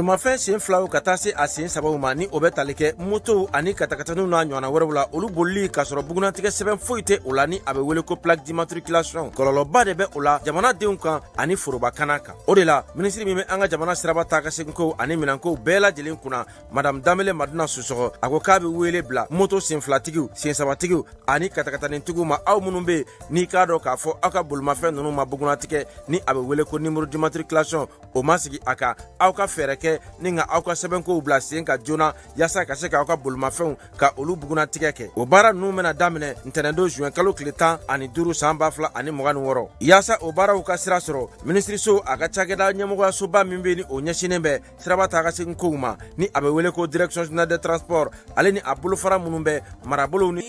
Bolimafɛn sen filaw ka taa se a sen sabaw ma, ni o bɛ tali kɛ motow ani katakataniw n'a ɲɔgɔnna wɛrɛw la, olu bolili k'a sɔrɔ bugunnatigɛ sɛbɛn foyi tɛ o la, ni a bɛ wele ko plaque d'immatriculation, kɔlɔlɔba de bɛ o la jamanadenw kan ani forobakana kan. O de la, minisiri min bɛ an ka jamana siraba taa ka seginkow ani minɛnkow bɛɛ lajɛlen kunna, Madame Danbele Madina Sisɔkɔ, a ko k'a bɛ wele bila moto senfilatigiw, sensabatigiw ani katakatanitigiw ma, aw minnu bɛ yen n'i k'a dɔn k'a fɔ aw ka bolimafɛn ninnu ma bugunnatigɛ, ni a bɛ wele ko numéro d'immatriculation, o ma sigi a kan, aw ka fɛɛrɛ kɛ ni ka aw ka sɛbɛnkow bila sen kan joona, yaasa ka se k'aw ka bolimafɛnw ka olu bugunnatigɛ kɛ. O baara ninnu bɛna daminɛ ntɛnɛndon juin kalo tile 15 san 2026. Yaasa o baaraw ka sira sɔrɔ, minisiriso a ka cakɛda ɲɛmɔgɔyasoba min bɛ ni o ɲɛsinnen bɛ siraba taa ka segin kow ma, ni a bɛ wele ko Direction générale des transports, ale ni a bolofara minnu bɛ marabolow ni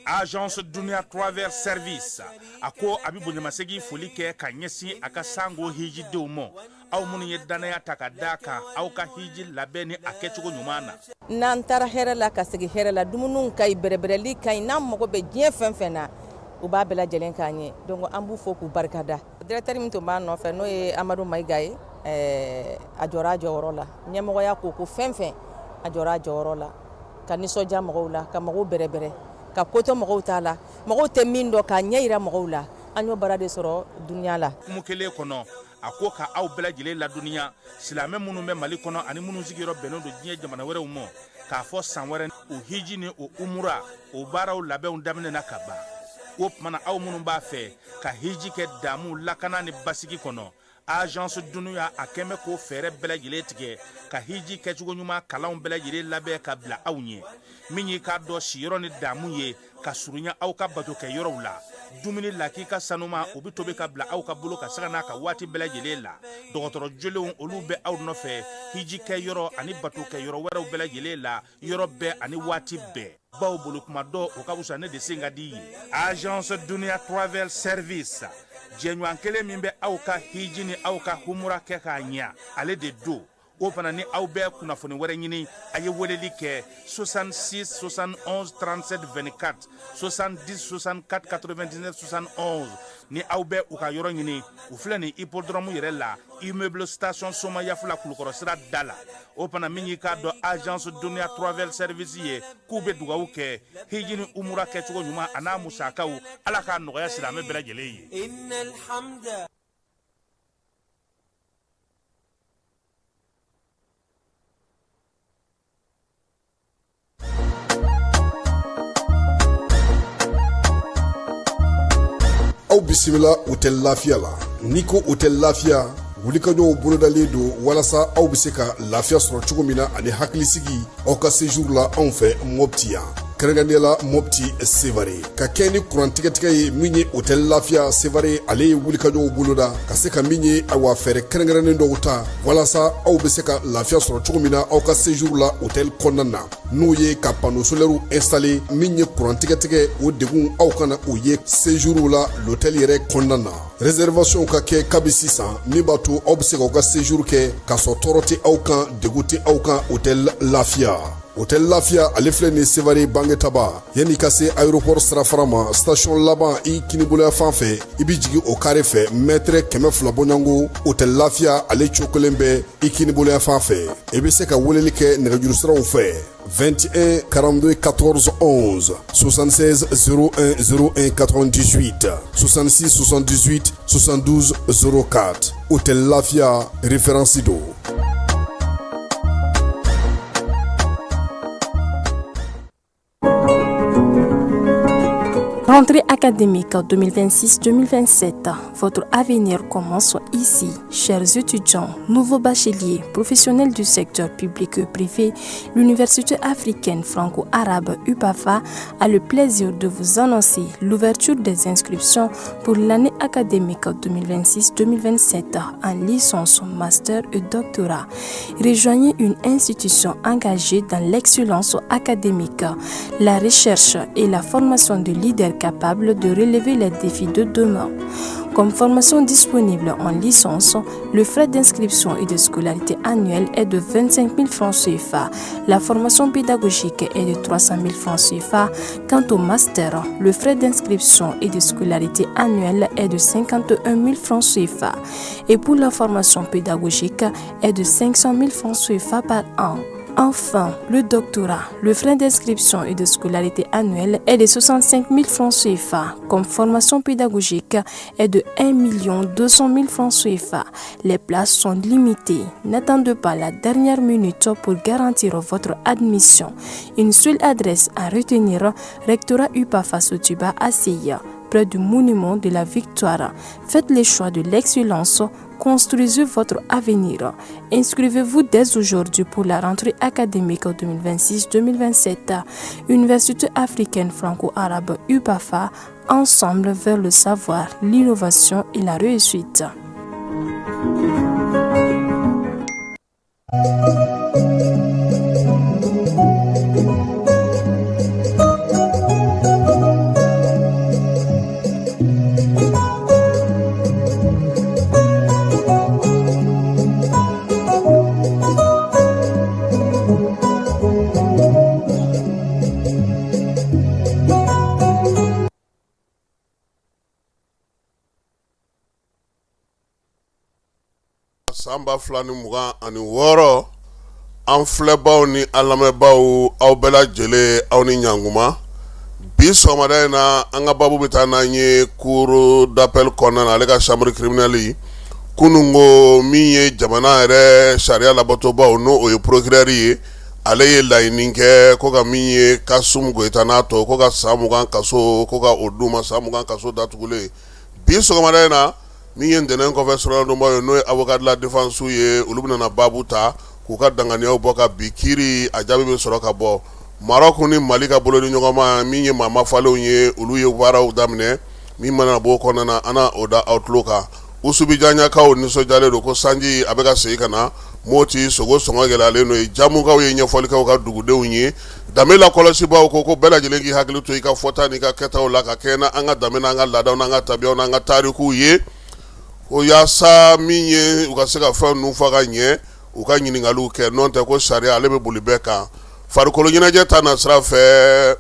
Agence Dunia Travel Service a ko a bɛ bonyamasegin foli kɛ ka ɲɛsin a ka sango hijidenw ma, aw minnu ye dannaya ta ka da kan aw ka hiji labɛn ni a kɛcogo ɲuman na. N'an taara hɛrɛ la ka segin hɛrɛ la, dumuniw ka ɲi, bɛrɛbɛrɛli ka ɲi, n'an mago bɛ diɲɛ fɛn fɛn na, u b'a bɛɛ lajɛlen k'an ye. Donc an b'u fo k'u barikada. Directeur min tun b'a nɔfɛ, n'o ye Amadu Mayiga ye, a jɔra a jɔyɔrɔ la. Ɲɛmɔgɔya ko fɛn fɛn, a jɔra a jɔyɔrɔ la ka nisɔndiya mɔgɔw la, ka mɔgɔw bɛrɛbɛrɛ, ka ko to mɔgɔw t'a la, mɔgɔw tɛ min dɔn, k'a ɲɛ yira mɔgɔw la. An y'o baara de sɔrɔ Dunia la. Kumu kelen kɔnɔ, a ko ka aw bɛɛ lajɛlen ladɔnniya, silamɛ minnu bɛ Mali kɔnɔ ani minnu sigiyɔrɔ bɛnnen don diɲɛ jamana wɛrɛw ma, k'a fɔ san wɛrɛ o hiji ni o umura o baaraw labɛnw daminɛna ka ban. O tuma na, aw minnu b'a fɛ ka hiji kɛ damu, lakana ni basigi kɔnɔ, Agence Dunia a kɛn bɛ k'o fɛɛrɛ bɛɛ lajɛlen tigɛ ka hiji kɛcogo ɲuman kalanw bɛɛ lajɛlen labɛn ka bila aw ɲɛ. Min y'i k'a dɔn siyɔrɔ ni damu ye ka surunya aw ka bato kɛ yɔrɔw la, dumuni lakika sanuma o bɛ tobi ka bila aw ka bolo ka sanga n'a ka waati bɛɛ lajɛlen la. Dɔgɔtɔrɔ jolenw olu bɛ aw nɔfɛ hiji kɛ yɔrɔ ani bato kɛ yɔrɔ wɛrɛw bɛɛ lajɛlen la, yɔrɔ bɛɛ ani waati bɛɛ, baw bolo kuma dɔ o ka fisa ne de sen ka di ye. Agence Dunia Travel Service, jɛɲɔgɔn kelen min bɛ aw ka hiji ni aw ka humura kɛ k'a ɲɛ, ale de don. O fana ni aw bɛ kunnafoni wɛrɛ ɲini, a ye weleli kɛ 66 71 37 24, 70 64 99 71. Ni aw bɛ u ka yɔrɔ ɲini, u filɛ nin hippodrome yɛrɛ la, immeuble station Somayafula, Kulukɔrɔ sira da la. O fana min y'i k'a dɔn Agence Dunia Travel Service ye, k'u bɛ dugawu kɛ hiji ni umura kɛcogo ɲuman a n'a musakaw, Ala k'a nɔgɔya silamɛ bɛɛ lajɛlen ye. Aw bisimila Hôtel Lafiya la. N'i ko Hôtel Lafiya, wulikajɔw bolodalen don walasa aw bɛ se ka lafiya sɔrɔ cogo min na ani hakilisigi aw ka séjour la anw fɛ Mopti yan, kɛrɛnkɛrɛnnenya la Mopti Sevare. Ka kɛ ni kuran tigɛtigɛ ye, min ye Hôtel Lafiya Sevare, ale ye wulikajɔw boloda ka se ka min ye, awa, fɛɛrɛ kɛrɛnkɛrɛnnen dɔw ta walasa aw bɛ se ka lafiya sɔrɔ cogo min na aw ka séjour la hôtel kɔnɔna na, n'o ye ka panneau solaire installer. Min ye kuran tigɛtigɛ o degun, aw kana o ye séjour la l'hôtel yɛrɛ kɔnɔna na. Réservation ka kɛ kabi sisan, min b'a to aw bɛ se k'aw ka séjour kɛ k'a sɔrɔ tɔɔrɔ tɛ aw kan, degun tɛ aw kan. Hôtel Lafiya, Hôtel Lafiya, ale filɛ nin Sevare Bangetaba, yanni ka se aéroport sirafara ma, station laban i kiniboloya fan fɛ, i bɛ jigin o carré fɛ, mètre 200 bɔɲɔgɔnko, Hôtel Lafiya ale cokolen bɛ i kiniboloya fan fɛ. I bɛ se ka weleli kɛ nɛgɛjuru siraw fɛ: 21 42 14 11, 76 01 01 98, 66 78 72 04. Hôtel Lafiya, référence don. Rentrée académique 2026-2027, votre avenir commence ici. Chers étudiants, nouveaux bacheliers, professionnels du secteur public et privé, l'Université africaine franco-arabe UPAFA a le plaisir de vous annoncer l'ouverture des inscriptions pour l'année académique 2026-2027 en licence, master et doctorat. Rejoignez une institution engagée dans l'excellence académique, la recherche et la formation de leaders. capables de relever les défis de demain. Comme formation disponible en licence, le frais d'inscription et de scolarité annuelle est de 25 000 francs CFA. La formation pédagogique est de 300 000 francs CFA. Quant au master, le frais d'inscription et de scolarité annuelle est de 51 000 francs CFA. Et pour la formation pédagogique est de 500 000 francs CFA par an. Enfin, le doctorat, le frais d'inscription et de scolarité annuelle est de 65 000 francs CFA. Comme formation pédagogique est de 1 200 000 francs CFA. Les places sont limitées. N'attendez pas la dernière minute pour garantir votre admission. Une seule adresse à retenir, Rectorat UPAFA Sotuba ACI, près du monument de la Victoire. Faites le choix de l'excellence. Construisez votre avenir. Inscrivez-vous dès aujourd'hui pour la rentrée académique 2026-2027. Université africaine franco-arabe UPAFA, ensemble vers le savoir, l'innovation et la réussite. San 2026, an filɛbaw ni an lamɛnbaaw, aw bɛɛ lajɛlen, aw ni ɲankuma. Bi sɔgɔmada in na, an ka baabu bɛ taa n'an ye cour d'appel kɔnɔna na, ale ka chambre criminelle. Kunun ko min ye jamana yɛrɛ sariya labatobaw, n'o o ye procureur ye, ale ye laɲini kɛ ko ka min ye Kasum Goyita n'a tɔ, ko ka san 20 kaso, ko ka o d'u ma, san 20 kaso datugulen. Bi sɔgɔmada in na, min ye ntɛnɛn kɔfɛ sɔrɔdonbaw ye, n'o ye avocat de la défense ye, olu bɛna na baabu ta k'u ka danganiyaw bɔ ka bi kiiri a jaabi bɛ sɔrɔ ka bɔ. Maroc ni Mali ka bolo ni ɲɔgɔnma, min ye maa mafalenw ye, olu ye baaraw daminɛ. Min mana bɔ o kɔnɔna na, an na o da aw tulo kan. Usubijanɲakaw nisɔndiyalen don ko sanji a bɛ ka segin ka na. Moti sogo sɔngɔ gɛlɛyalen don ye. Jamukaw ye ɲɛfɔli kɛ u ka dugudenw ye. Danbe lakɔlɔsibaaw ko ko bɛɛ lajɛlen k'i hakili to i ka fɔta n'i ka kɛtaw la ka kɛɲɛ n'an ka danbe n'an ka laadaw n'an ka tabiyaw n'an ka tarikuw ye, ko yaasa min ye u ka se ka fɛn ninnu fɔ ka ɲɛ, u ka ɲininkaliw kɛ, n'o tɛ ko sariya ale bɛ boli bɛɛ kan. Farikolo ɲɛnajɛ ta na sira fɛ,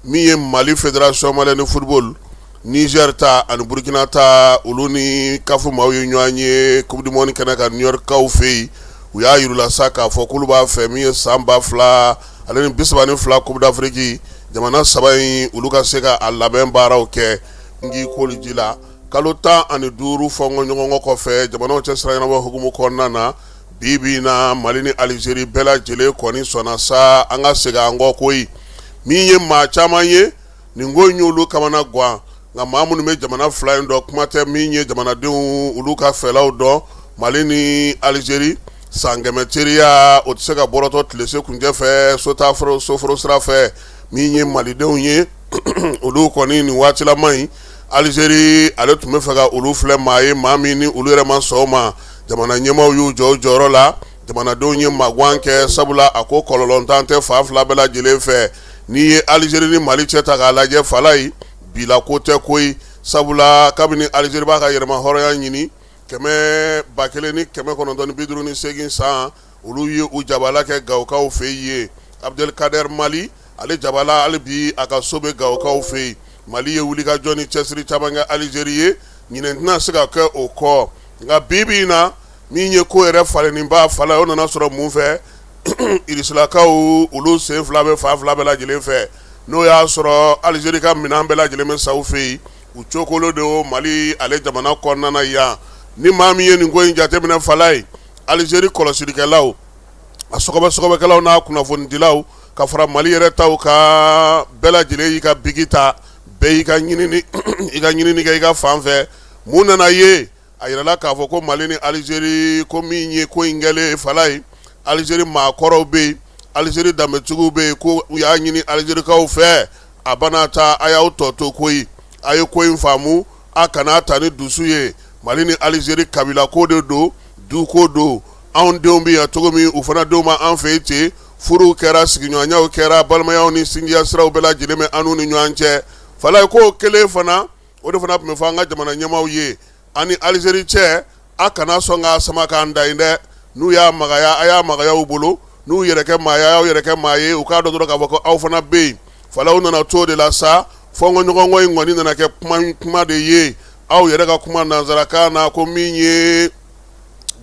min ye Mali fédération malienne de football, Niger ta ani Burkina ta, olu ni CAF maaw ye ɲɔgɔn ye coupe du monde kɛnɛ kan New York kaw fɛ yen. U y'a yir'u la sa k'a fɔ k'olu b'a fɛ min ye san 2032 coupe d'Afrique, jamana saba in olu ka se ka a labɛn baaraw kɛ. N k'i koli ji la kalo 15 fɔnkɔɲɔgɔnkɔ kɔfɛ, jamanaw cɛ sira ɲɛnabɔ hukumu kɔnɔna na, bi bi in na, Mali ni Alizeri bɛɛ lajɛlen kɔni sɔnna sa an ka segin an kɔ koyi. Min ye maa caman ye, nin ko in y'olu kamana gan, nka maa minnu bɛ jamana fila in dɔn, kuma tɛ min ye jamanadenw olu ka fɛlaw dɔn, Mali ni Alizeri san 100 teriya, o tɛ se ka bɔrɔtɔ tilese kuncɛ fɛ, sota soforo sira fɛ. Min ye malidenw ye, olu kɔni nin waatilama in, Alizeri ale tun bɛ fɛ ka olu filɛ maa ye, maa min ni olu yɛrɛ ma sɔn o ma. Jamana ɲɛmaaw y'u jɔ u jɔyɔrɔ la, jamanadenw ye magan kɛ, sabula a ko kɔlɔlɔntan tɛ fan fila bɛɛ lajɛlen fɛ. N'i ye Alizeri ni Mali cɛ ta k'a lajɛ, falayi bila ko tɛ koyi, sabula kabini Alizeri b'a ka yɛrɛma hɔrɔnya ɲini 1958 san, olu ye u jabala kɛ Gawokaw fɛ yen. Abdelkader Mali ale jabala hali bi a ka so bɛ Gawokaw fɛ yen. Mali ye wulikajɔ ni cɛsiri caman kɛ Alizeri ye, ɲinɛ tɛna se ka kɛ o kɔ. Nka bi bi in na, min ye ko yɛrɛ falenniba fala, o nana sɔrɔ mun fɛ? Irisilakaw olu sen fila bɛ fan fila bɛɛ lajɛlen fɛ. N'o y'a sɔrɔ Alizeri ka minɛn bɛɛ lajɛlen bɛ san u fɛ yen, u cokolo don Mali ale jamana kɔnɔna na yan. Ni maa min ye nin ko in jateminɛ, fala ye Alizeri kɔlɔsilikɛlaw, a sɔgɔbɛ sɔgɔbɛkɛlaw n'a kunnafonidilaw ka fara Mali yɛrɛ taw kan, bɛɛ lajɛlen y'i ka biki ta, bɛɛ y'i ka ɲinini i ka ɲinini kɛ i ka fan fɛ. Mun nana ye? A yirala k'a fɔ ko Mali ni Alizeri, ko min ye ko in kɛlen fala ye, Alizeri maakɔrɔw bɛ yen, Alizeri danbetigiw bɛ yen, ko u y'a ɲini Alizerikaw fɛ, a bana ta, a y'aw tɔ to koyi, a ye ko in faamu, a kana ta ni dusu ye. Mali ni Alizeri kabila ko de don, du ko don. Anw denw bɛ yan cogo min, u fana denw bɛ an fɛ yen ten. Furuw kɛra, sigiɲɔgɔnyaw kɛra, balimayaw ni sinjiya siraw bɛɛ lajɛlen bɛ an n'u ni ɲɔgɔn cɛ. Falaye ko kelen fana, o de fana tun bɛ fɔ an ka jamana ɲɛmaaw ye, an ni Alizeri cɛ, a kana sɔn k'a sama k'an da yen dɛ. N'u y'a magaya, a y'a magaya u bolo. N'u yɛrɛ kɛ maa ye, a y'aw yɛrɛ kɛ maa ye. U k'a dɔn dɔrɔn k'a fɔ ko aw fana bɛ yen. Falaye nana to de la sa, fɔnkɔɲɔgɔnkɔ in kɔni nana kɛ kuma de ye. Aw yɛrɛ ka kuma nansarakan na ko min ye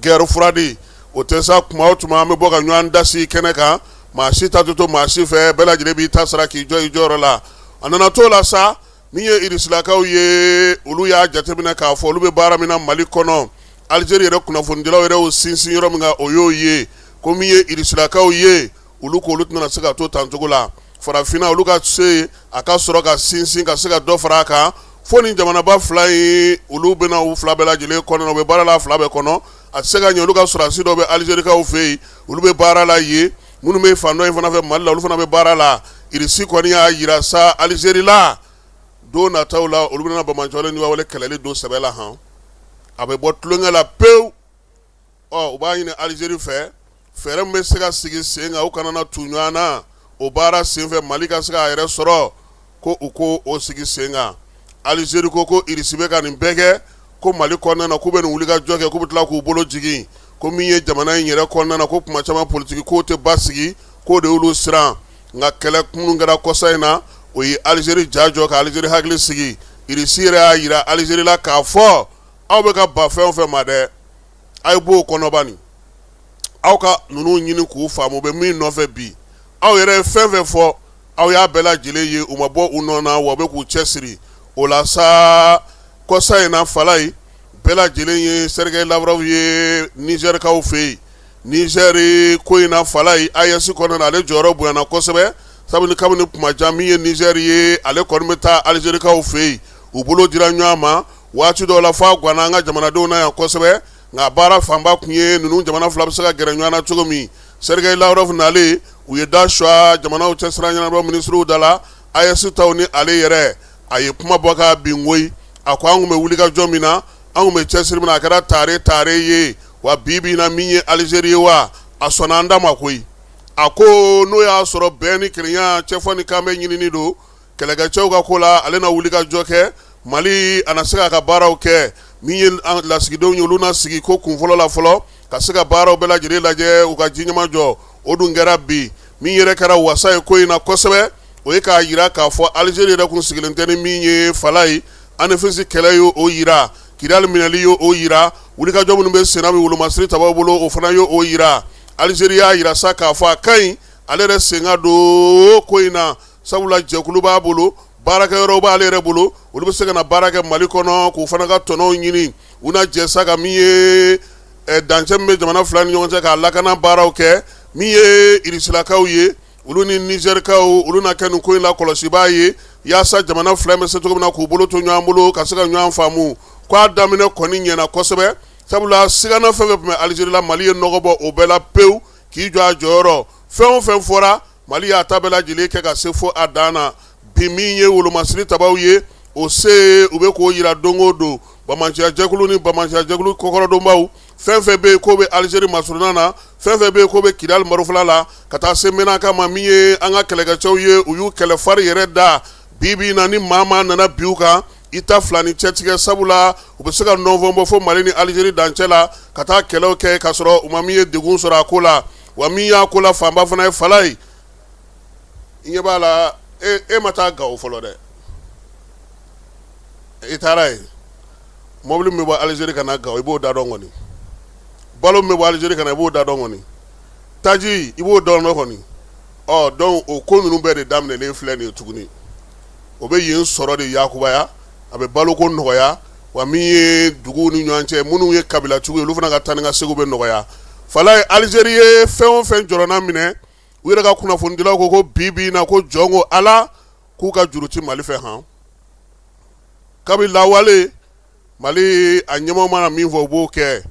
guerre froide, o tɛ sa. Tuma o tuma an bɛ bɔ ka ɲɔgɔn dasi kɛnɛ kan, maa si ta tɛ to maa si fɛ, bɛɛ lajɛlen b'i ta sara k'i jɔ i jɔyɔrɔ la. A nana to la sa, min ye irisilakaw ye, olu y'a jateminɛ k'a fɔ olu bɛ baara min na Mali kɔnɔ, Alizeri yɛrɛ kunnafonidilaw yɛrɛ y'o sinsin yɔrɔ min kan, o y'o ye ko min ye irisilakaw ye, olu ko olu tɛna se ka to tan cogo la. Farafinna, olu ka se a ka sɔrɔ ka sinsin ka se ka dɔ fara a kan, fo ni jamanaba fila in, olu bɛna u fila bɛɛ lajɛlen kɔnɔ, u bɛ baara la fila bɛɛ kɔnɔ. A tɛ se ka ɲɛ olu ka sɔrɔdasi dɔw bɛ Alizerikaw fɛ yen, olu bɛ baara la yen, minnu bɛ fan dɔ in fana fɛ Mali la, olu fana bɛ baara la. Irisi kɔni y'a jira sa Alizeri la, don nataw la, olu bɛna banbaanciwale ni wale kɛlɛli don sɛbɛ la han, a bɛ bɔ tulonkɛ la pewu. Ɔ, u b'a ɲini Alizeri fɛ, fɛɛrɛ min bɛ se ka sigi sen kan, u kana na tu ɲɔgɔn na o baara senfɛ, Mali ka se k'a yɛrɛ sɔrɔ, ko u ko o sigi sen kan. Alizeri ko Irisi bɛ ka nin bɛɛ kɛ ko Mali kɔnɔna na, k'u bɛ nin wulikajɔ kɛ, k'u bɛ tila k'u bolo jigin, ko min ye jamana in yɛrɛ kɔnɔna na, ko kuma caman politiki ko tɛ basigi, k'o de y'olu siran. Nka kɛlɛ minnu kɛra kɔsa in na, o ye Alizeri ja jɔ, ka Alizeri hakili sigi. Irisi yɛrɛ y'a jira Alizeri la k'a fɔ aw bɛ ka ban fɛn o fɛn ma dɛ, a ye b'o kɔnɔ bani, aw ka ninnu ɲini k'u faamu, u bɛ min nɔfɛ bi. Aw yɛrɛ ye fɛn fɛn fɔ, aw y'a bɛɛ lajɛlen ye, u ma bɔ u nɔ na, wa u bɛ k'u cɛsiri o la sa. Kɔsa in na, Falaye, bɛɛ lajɛlen ye Sergei Lavrov ye Nizɛrikaw fɛ yen. Nizɛri ko in na, Falaye, AES kɔnɔna na, ale jɔyɔrɔ bonyana kosɛbɛ, sabu kabini kuma jan, min ye Nizɛri ye, ale kɔni bɛ taa Alizerikaw fɛ yen, u bolo dira ɲɔgɔn ma waati dɔw la, f'a ganna an ka jamanadenw na yan kosɛbɛ. Nka baara fanba tun ye ninnu jamana fila bɛ se ka gɛrɛ ɲɔgɔn na cogo min. Sergei Lavrov nalen, u ye da suwa jamanaw cɛsira ɲɛnabɔ minisiriw da la, AES taw ni ale yɛrɛ. A ye kuma bɔ ka bin koyi, a ko an tun bɛ wulikajɔ min na, an tun bɛ cɛsiri min na, a kɛra tare tare ye wa. Bi bi in na, min ye Alizeri ye wa, a sɔnna an da ma koyi. A ko n'o y'a sɔrɔ bɛn ni kelenya, cɛfɔ ni kanbɛn ɲinini don kɛlɛkɛcɛw ka ko la, ale na wulikajɔ kɛ Mali a na se k'a ka baaraw kɛ. Min ye lasigidenw ye, olu na sigi ko kunfɔlɔ la fɔlɔ ka se ka baaraw bɛɛ lajɛlen lajɛ, u ka ji ɲɛmajɔ. O dun kɛra bi. Min yɛrɛ kɛra wasa ye ko in na kosɛbɛ, o ye k'a jira k'a fɔ Alizeri yɛrɛ kun sigilen tɛ ni min ye. Falaye, Anefisi kɛlɛ ye o jira, Kidali minɛli ye o jira, wulikajɔ minnu bɛ senna bi wolomasiri tabaw bolo, o fana ye o jira. Alizeri y'a jira sa k'a fɔ a ka ɲi ale yɛrɛ sen ka don ko in na, sabula jɛkulu b'a bolo, baarakɛyɔrɔw b'ale yɛrɛ bolo, olu bɛ se ka na baara kɛ Mali kɔnɔ k'u fana ka tɔnɔw ɲini. U na jɛ sa ka min ye dancɛ min bɛ jamana fila ni ɲɔgɔn cɛ, k'a lakana baaraw kɛ. Min ye irisilakaw ye, olu ni nizɛrikaw, olu na kɛ nin ko in la kɔlɔsibaa ye, yaasa jamana fila bɛ se cogo min na k'u bolo to ɲɔgɔn bolo ka se ka ɲɔgɔn faamu. K'a daminɛ kɔni ɲɛna kosɛbɛ, sabula sigana fɛn fɛn tun bɛ Alizeri la, Mali ye nɔgɔ bɔ o bɛɛ la pewu k'i jɔ a jɔyɔrɔ. Fɛn o fɛn fɔra, Mali y'a ta bɛɛ lajɛlen kɛ ka se fo a dan na. Bi, min ye wolomasiri tabaw ye, o se u bɛ k'o jira don o don. Banbaanciya jɛkulu ni banbaanciya jɛkulu kɔkɔrɔdonbaw, fɛn fɛn bɛ yen k'o bɛ Alizeri masurunna na, fɛn fɛn bɛ yen k'o bɛ Kidali marofɛla la, ka taa se Menaka ma, min ye an ka kɛlɛkɛcɛw ye, u y'u kɛlɛ fari yɛrɛ da. Bi bi in na, ni maa maa nana bin u kan, i ta fila ni cɛtigɛ, sabula u bɛ se ka nɔnfɔn bɔ fo Mali ni Alizeri dancɛ la ka taa kɛlɛw kɛ k'a sɔrɔ u ma min ye degun sɔrɔ a ko la. Wa min y'a ko la fanba fana ye, Falaye, i ɲɛ b'a la, e ma taa Gawo fɔlɔ dɛ, i taara yen, mɔbili min bɛ bɔ Alizeri ka na Gawo, i b'o da dɔn kɔni, balo min bɛ bɔ Alizeri ka na, i b'o da dɔn kɔni, taji i b'o dɔn kɔni. Ɔ, donc o ko ninnu bɛɛ de daminɛlen filɛ nin ye tuguni. O bɛ yen sɔrɔ de yakubaya, a bɛ baloko nɔgɔya, wa min ye duguw ni ɲɔgɔn cɛ, minnu ye kabilatigiw ye, olu fana ka taa ni ka segin bɛ nɔgɔya. Falaye, Alizeri ye fɛn o fɛn jɔrɔna minɛ, u yɛrɛ ka kunnafonidilaw ko bi bi in na, ko jɔn ko Ala k'u ka juru ti Mali fɛ han. Kabi lawale, Mali a ɲɛmaaw mana min fɔ, u b'o kɛ.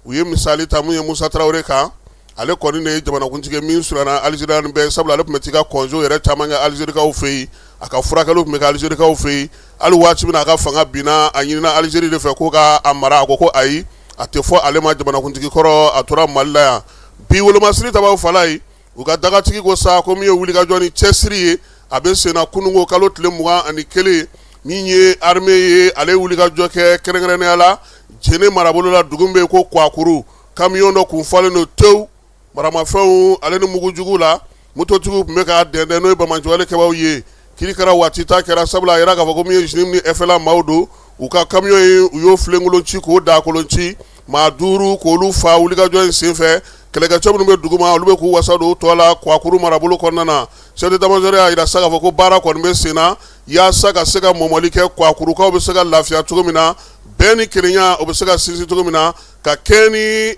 U ye misali ta mun ye Musa Tarawele kan, ale kɔni de ye jamanakuntigi min surunna Alizeri ni bɛɛ, sabula ale tun bɛ t'i ka congé yɛrɛ caman kɛ Alizerikaw fɛ yen, a ka furakɛliw tun bɛ kɛ Alizerikaw fɛ yen. Hali waati min na a ka fanga binna, a ɲinina Alizeri de fɛ ko ka a mara, a ko ko ayi, a tɛ fɔ ale ma jamanakuntigi kɔrɔ, a tora Mali la yan. Bi wolomasiri tabaw, Falaye, u ka dagatigi ko sa ko min ye wulikajɔ ni cɛsiri ye, a bɛ senna kununko kalo tile 21, min ye armée ye, ale wulikajɔ kɛ kɛrɛnkɛrɛnnenya la Jene marabolo la, dugu bɛ yen ko Kwakuru, kamiyɔn dɔ kun falen don tewu maramafɛnw ale ni mugujugu la. Mototigiw tun bɛ k'a dɛndɛn, n'o ye banbaanciwale kɛbaaw ye. Kirikara waati ta kɛra, sabula a yira k'a fɔ ko min ye JNIM ni FLA maaw don, u ka kamiyɔn in, u y'o filenkolon ci k'o daakolon ci, maa 5 k'olu fa wulikajɔ in senfɛ. Kɛlɛkɛcɛ minnu bɛ duguma, olu bɛ k'u wasa don tɔ la Kwakuru marabolo kɔnɔna na. Chef d'état-major y'a jira sa k'a fɔ ko baara kɔni bɛ sen na yaasa ka se ka mɔmɔli kɛ, Kwakurukaw bɛ se ka lafiya cogo min na, bɛn ni kelenya o bɛ se ka sinsin cogo min na, ka kɛɲɛ ni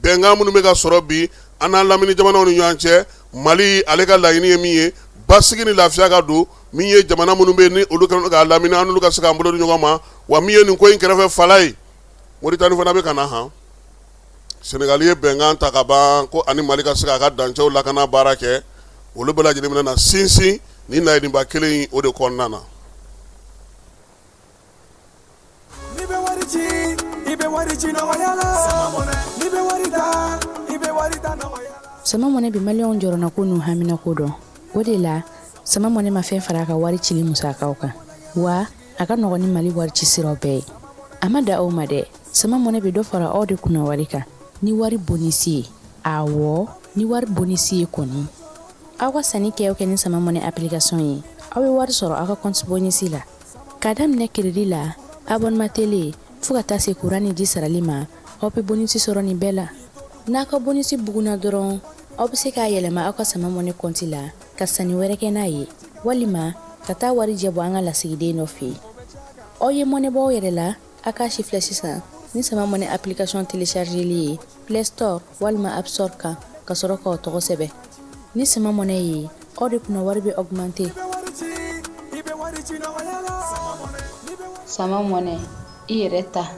bɛnkan minnu bɛ ka sɔrɔ bi an n'an lamini jamanaw ni ɲɔgɔn cɛ. Mali ale ka laɲini ye min ye, basigi ni lafiya ka don min ye jamana minnu bɛ ni olu kɛlen k'a lamini, an n'olu ka se k'an bolo di ɲɔgɔn ma. Wa min ye nin ko in kɛrɛfɛ fala ye, Moritani fana bɛ ka na han. Senegali ye bɛnkan ta ka ban ko ani Mali ka se k'a ka dancɛw lakana baara kɛ. Olu bɛɛ lajɛlen bɛna na sinsin nin laɲiniba kelen in o de kɔnɔna na. N'i bɛ wari ci, i bɛ wari ci nɔgɔya la. N'i bɛ wari ta, i bɛ wari ta nɔgɔya la. Sama Mɔnɛ bɛ maliyɛnw jɔrɔnako n'u haminako dɔn. O de la, Sama Mɔnɛ ma fɛn fara a ka wari cili musakaw kan. Wa a ka nɔgɔn ni Mali wari ci siraw bɛɛ ye. A ma dan o ma dɛ, Sama Mɔnɛ bɛ dɔ fara aw de kunna wari kan ni wari bonisi ye. Awɔ, ni wari bonisi ye kɔni. Aw ka sanni kɛ o kɛ ni Sama Mɔnɛ application ye, aw bɛ wari sɔrɔ aw ka compte bonisi la. K'a daminɛ crédit la, abonnement télé, fo ka taa se courant ni ji sarali ma, aw bɛ bonisi sɔrɔ nin bɛɛ la. N'a ka bonisi bugunna dɔrɔn, aw bɛ se k'a yɛlɛma aw ka Sama Mɔnɛ compte la ka sanni wɛrɛ kɛ n'a ye, walima ka taa warijɛ bɔ an ka lasigiden dɔ fɛ yen. Aw ye mɔnɛ bɔ aw yɛrɛ la, a k'a sifilɛ sisan ni Sama Mɔnɛ application téléchargeli ye Play Store walima App Store kan, ka sɔrɔ k'aw tɔgɔ sɛbɛn. Ni Sama Mɔnɛ ye, aw de kunna wari bɛ augmenter. Sama Mɔnɛ, i yɛrɛ ta.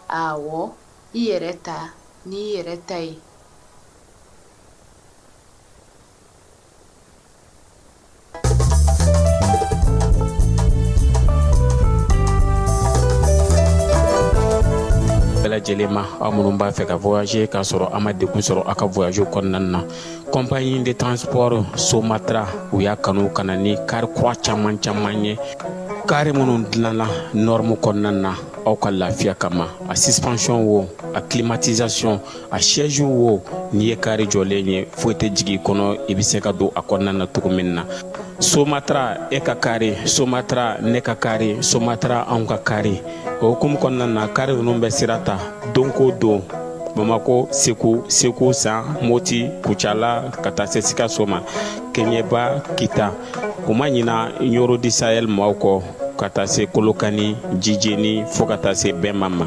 Awɔ, i yɛrɛ ta n'i yɛrɛ ta ye. Bɛɛ lajɛlen ma, aw minnu b'a fɛ ka voyager k'a sɔrɔ a ma degun sɔrɔ aw ka voyage kɔnɔna na, compagnie de transport Somatra, u y'a kanu ka na ni kari kura caman caman ye, kari minnu dilanna norme kɔnɔna na aw ka lafiya kama. A suspension wo, a climatisation, a siège wo, n'i ye kari jɔlen ye, foyi tɛ jigin i kɔnɔ, i bɛ se ka don a kɔnɔna na cogo min na. Somatra, e ka kari, Somatra, ne ka kari, Somatra, anw ka kari. O hukumu kɔnɔna na, kari ninnu bɛ sira ta don ko don Bamako, Segu, Segu San, Moti, Kucala, ka taa se Sikaso ma, Kɛɲɛba, Kita. U ma ɲina Ɲɔrɔ du Sahel maaw kɔ, ka taa se Kolokani, Jijeni, fo ka taa se Bɛma ma.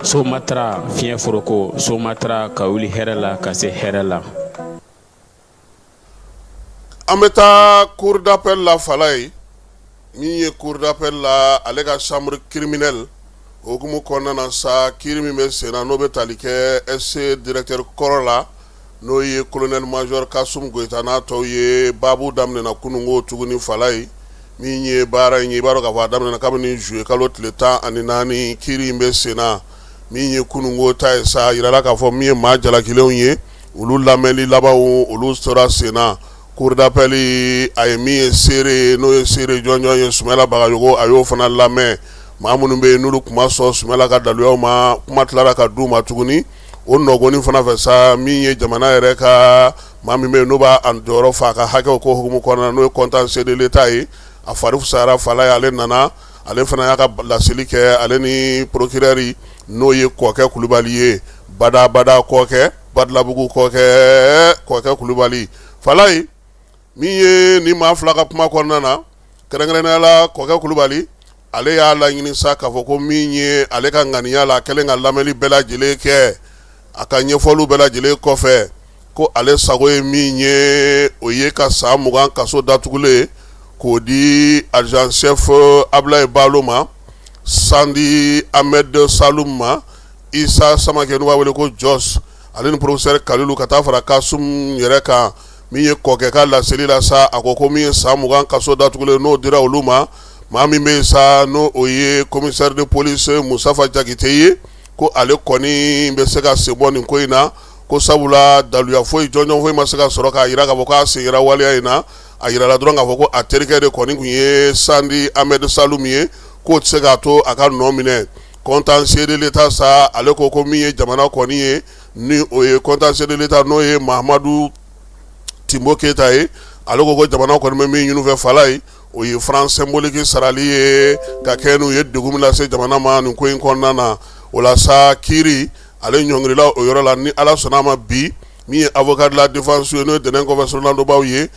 Somatra, fiɲɛ foroko, Somatra, ka wuli hɛrɛ la ka se hɛrɛ la. An bɛ taa cour d'appel la Falaye. Min ye cour d'appel la, ale ka chambre criminelle o hukumu kɔnɔna na sa, kiiri min bɛ sen na, n'o bɛ tali kɛ SC directeur kɔrɔ la, n'o ye colonel major Kasum Goyita n'a tɔw ye, baabu daminɛna kununko tuguni Falaye. Min ye baara in ye, i b'a dɔn k'a fɔ a daminɛna kabini juillet kalo tile 14. Kiiri in bɛ sen na. Min ye kununko ta ye sa, a yirala k'a fɔ min ye maa jalakilenw ye, olu lamɛnli labanw olu sera sen na. Cour d'appel a ye min ye seere ye, n'o ye seere jɔnjɔn ye, Sumayila Bagayogo, a y'o fana lamɛn. Maa minnu bɛ yen n'olu tun ma sɔn Sumayila ka daluyaw ma, kuma tilara ka d'u ma tuguni. O nɔgɔni fana fɛ sa, min ye jamana yɛrɛ ka maa min bɛ yen n'o b'a jɔyɔrɔ fa a ka hakɛw ko hukumu kɔnɔna na, n'o ye contentieux de l'État ye, a fari fisayara Falaye, ale nana, ale fana y'a ka laseli kɛ, ale ni procureur, n'o ye Kɔkɛ Kulubali ye, badabada Kɔkɛ, Badalabugu Kɔkɛ, Kɔkɛ Kulubali Falaye. Min ye ni maa fila ka kuma kɔnɔna na, kɛrɛnkɛrɛnnenya la Kɔkɛ Kulubali, ale y'a laɲini sa k'a fɔ ko min ye ale ka ŋaniya la, kɛlen ka lamɛnni bɛɛ lajɛlen kɛ, a ka ɲɛfɔliw bɛɛ lajɛlen kɔfɛ, ko ale sago ye min ye, o ye ka san 20 kaso datugulen k'o di adjudant chef Abulayi Balo ma, Sandi Ahmed Salum ma, Isa Samakɛ n'u b'a wele ko Jos, ale ni professeur Kalilu, ka taa fara Kasum yɛrɛ kan. Min ye Kɔkɛ ka laseli la sa, a ko ko min ye san 20 kaso datugulen n'o dira olu ma, maa min bɛ yen sa n'o o ye commissaire de police Musafa Jakite ye, ko ale kɔni bɛ se ka sen bɔ nin ko in na, ko sabula daluya foyi jɔnjɔn foyi ma se ka sɔrɔ k'a jira k'a fɔ k'a sen yera waleya in na. A yirala dɔrɔn k'a fɔ ko a terikɛ de kɔni tun ye Sandi Ahmed Saloum ye, k'o tɛ se k'a to a ka nɔ minɛ. Contentieux de l'État sa, ale ko ko min ye jamana kɔni ye, ni o ye contentieux de l'État, n'o ye Mahamadu Timbo Keyita ye, ale ko ko jamana kɔni bɛ min ɲini fɛ Falaye, o ye franc symbolique sarali ye ka kɛ n'u ye degun min lase jamana ma nin ko in kɔnɔna na. O la sa, kiiri ale ɲɔngirila o yɔrɔ la. Ni Ala sɔnna a ma, bi min ye avocat de la défense ye, n'o ye Dɛnɛn kɔfɛ soronadonbaw ye,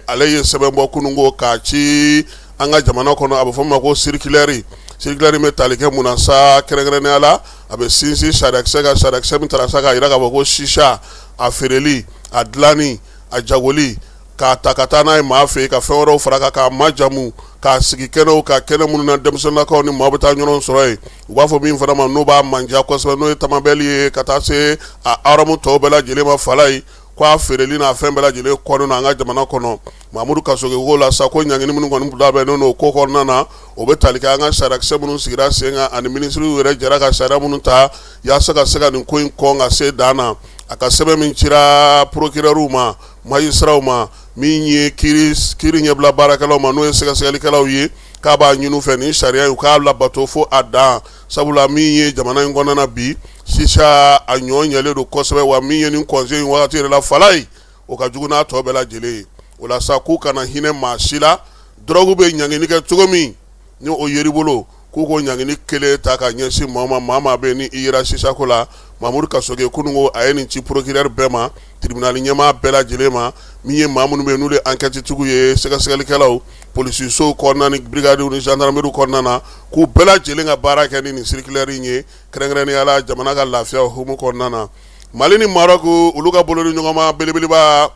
ale ye sɛbɛn bɔ kununko k'a ci an ka jamana kɔnɔ. A bɛ fɔ ma ko circulaire. Circulaire bɛ tali kɛ mun na sa? Kɛrɛnkɛrɛnnenya la, a bɛ sinsin sariyakisɛ kan, sariyakisɛ min taara sa k'a jira k'a fɔ ko sisa a feereli, a dilanni, a jagoli, k'a ta ka taa n'a ye maa fɛ yen, ka fɛn wɛrɛw fara kan, k'a majamu, k'a sigi kɛnɛw kan, kɛnɛ minnu na denmisɛnninnakaw ni maa bɛ taa ɲɔgɔn sɔrɔ yen, u b'a fɔ min fana ma n'o b'a manja kosɛbɛ, n'o ye tamabɛli ye, ka taa se a haramu tɔw bɛɛ lajɛlen ma Falaye, ko a feereli n'a fɛn bɛɛ lajɛlen kɔnnen don an ka jamana kɔnɔ. Mamudu Kasoge ko la sa, ko ɲangini minnu kɔni labɛnnen don ko kɔnɔna na, o bɛ tali kɛ an ka sariyakisɛ minnu sigira sen kan ani minisiriw yɛrɛ jɛra ka sariya minnu ta yaasa ka se ka nin ko in kɔn ka se dan na. A ka sɛbɛn min cira procureur ma, magistraw ma, min ye kiiri ɲɛbila baarakɛlaw ma, n'o ye sɛgɛsɛgɛlikɛlaw ye, k'a b'a ɲini u fɛ nin sariya in u k'a labato fo a dan, sabula min ye jamana in kɔnɔna na bi, sisa a ɲɔ ɲɛlen don kosɛbɛ. Wa min ye nin kɔnse in wagati yɛrɛ la Falaye, o ka jugu n'a tɔ bɛɛ lajɛlen ye. O la sa, k'u kana hinɛ maa si la. Dɔrɔgu bɛ ɲangini kɛ cogo min ni o yer'i bolo, k'u ko ɲangini kelen ta ka ɲɛsin maa ma, maa maa bɛ ni i yera sisako la. Mamudu Kasoge kununko a ye nin ci procureur bɛɛ ma, tribunal ɲɛmaa bɛɛ lajɛlen ma, min ye maa minnu bɛ yen n'olu ye enquête tigiw ye, sɛgɛsɛgɛlikɛlaw, polisisow kɔnɔna ni brigade ni gendarmerie kɔnɔna na, k'u bɛɛ lajɛlen ka baara kɛ ni nin circulaire in ye, kɛrɛnkɛrɛnnenya la jamana ka lafiya hukumu kɔnɔna na. Mali ni Maroc, olu ka bolodi ɲɔgɔnma belebeleba,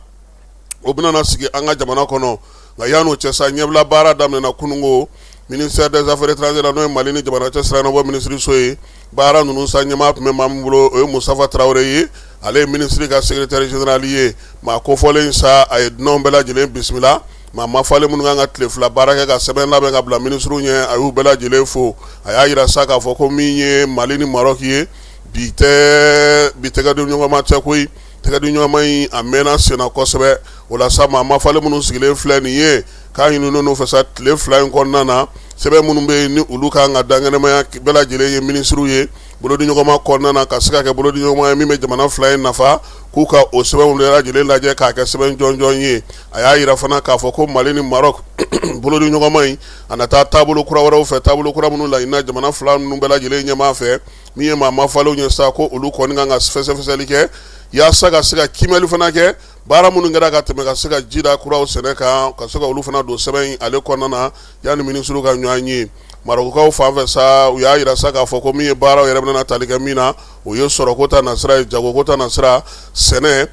o bɛna sigi an ka jamana kɔnɔ. Nka yan'o cɛ sa, ɲɛbila baara daminɛna kununko ministère des affaires étrangères la, n'o ye Mali ni jamana cɛ sira ɲɛnabɔ minisiriso ye. Baara ninnu sa, ɲɛmaa tun bɛ maa min bolo, o ye Mustafa Tarawele ye, ale ye minisiri ka secrétaire général ye. Maa kofɔlen sa, a ye dunanw bɛɛ lajɛlen bisimila. Maa mafalen minnu kan ka tile 2 baara kɛ ka sɛbɛn labɛn ka bila minisiriw ɲɛ, a y'u bɛɛ lajɛlen fo. A y'a jira sa k'a fɔ ko min ye Mali ni Maroc ye, bi tɛ bi tɛgɛdiɲɔgɔnma tɛ koyi, tɛgɛdiɲɔgɔnma in a mɛnna senna kosɛbɛ. O la sa, maa mafalen minnu sigilen filɛ nin ye, k'a ɲininen n'u fɛ sa, tile 2 in kɔnɔna na, sɛbɛn minnu bɛ yen ni olu kan ka dankɛnɛmaya bɛɛ lajɛlen ye minisiriw ye bolodiɲɔgɔnma kɔnɔna na, ka se ka kɛ bolodiɲɔgɔnma ye min bɛ jamana 2 in nafa, k'u ka o sɛbɛnw bɛɛ lajɛlen lajɛ k'a kɛ sɛbɛn jɔnjɔn ye. A y'a jira fana k'a fɔ ko Mali ni Maroc bolodiɲɔgɔnma in, a na taa taabolo kura wɛrɛw fɛ, taabolo kura minnu laɲinina jamana 2 ninnu bɛɛ lajɛlen ɲɛmaa fɛ. Min ye maa mafalenw ye sa, ko olu kɔni kan ka fɛsɛfɛsɛli kɛ yaasa ka se ka kiimɛli fana kɛ baara minnu kɛra ka tɛmɛ, ka se ka ji da kuraw sɛnɛ kan, ka se ka olu fana don sɛbɛn in ale kɔnɔna na yanni minisiriw ka ɲɔgɔn ye. Marɔkukaw fan fɛ sa, u y'a jira sa k'a fɔ ko min ye baaraw yɛrɛ bɛna tali kɛ min na, o ye sɔrɔko ta nasira ye, jagoko ta nasira, sɛnɛ,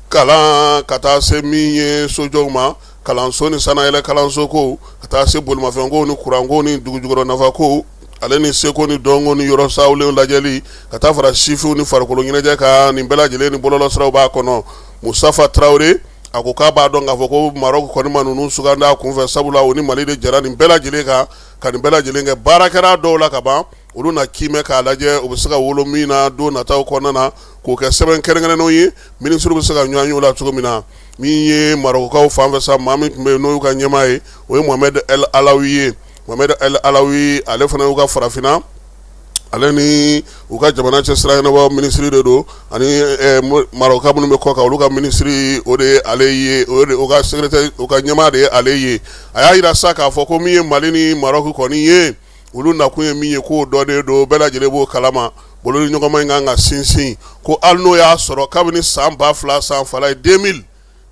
kalan, ka taa se min ye sojɔw ma, kalanso ni sanayɛlɛ kalanso ko, ka taa se bolimafɛnko ni kuranko ni dugujukɔrɔ nafako, ale ni seko ni dɔnko ni yɔrɔ sawulenw lajɛli, ka taa fara sifinw ni farikolo ɲɛnajɛ kan. Nin bɛɛ lajɛlen ni bɔlɔlɔsiraw b'a kɔnɔ. Mustafa Tarawele a ko k'a b'a dɔn k'a fɔ ko Maroc kɔni ma ninnu sugandi a kunfɛ, sabula o ni Mali de jɛra nin bɛɛ lajɛlen kan ka nin bɛɛ lajɛlen kɛ. Baara kɛra dɔw la ka ban, olu na kiimɛ k'a lajɛ u bɛ se ka wolo min na don nataw kɔnɔna na, k'o kɛ sɛbɛn kɛrɛnkɛrɛnnenw ye, minisiriw bɛ se ka ɲɔgɔn ye o la cogo min na. Min ye Marɔkukaw fan fɛ sa, maa min tun bɛ yen n'o y'u ka ɲɛmaa ye, o ye Mohamed El Alawi ye. Mohamed El Alawi, ale fana y'u ka farafinna ale ni u ka jamana cɛ sira ɲɛnabɔ minisiri de don, ani Marɔkuka minnu bɛ kɔkan, olu ka minisiri, o de ye ale ye, o de u ka secrétaire, u ka ɲɛmaa de ye ale ye. A y'a jira sa k'a fɔ ko min ye Mali ni Marɔku kɔni ye, olu nakun ye min ye, k'o dɔnnen don, bɛɛ lajɛlen b'o kalama. Bolodiɲɔgɔnma in kan ka sinsin, ko hali n'o y'a sɔrɔ kabini san 2000 san fala ye 2000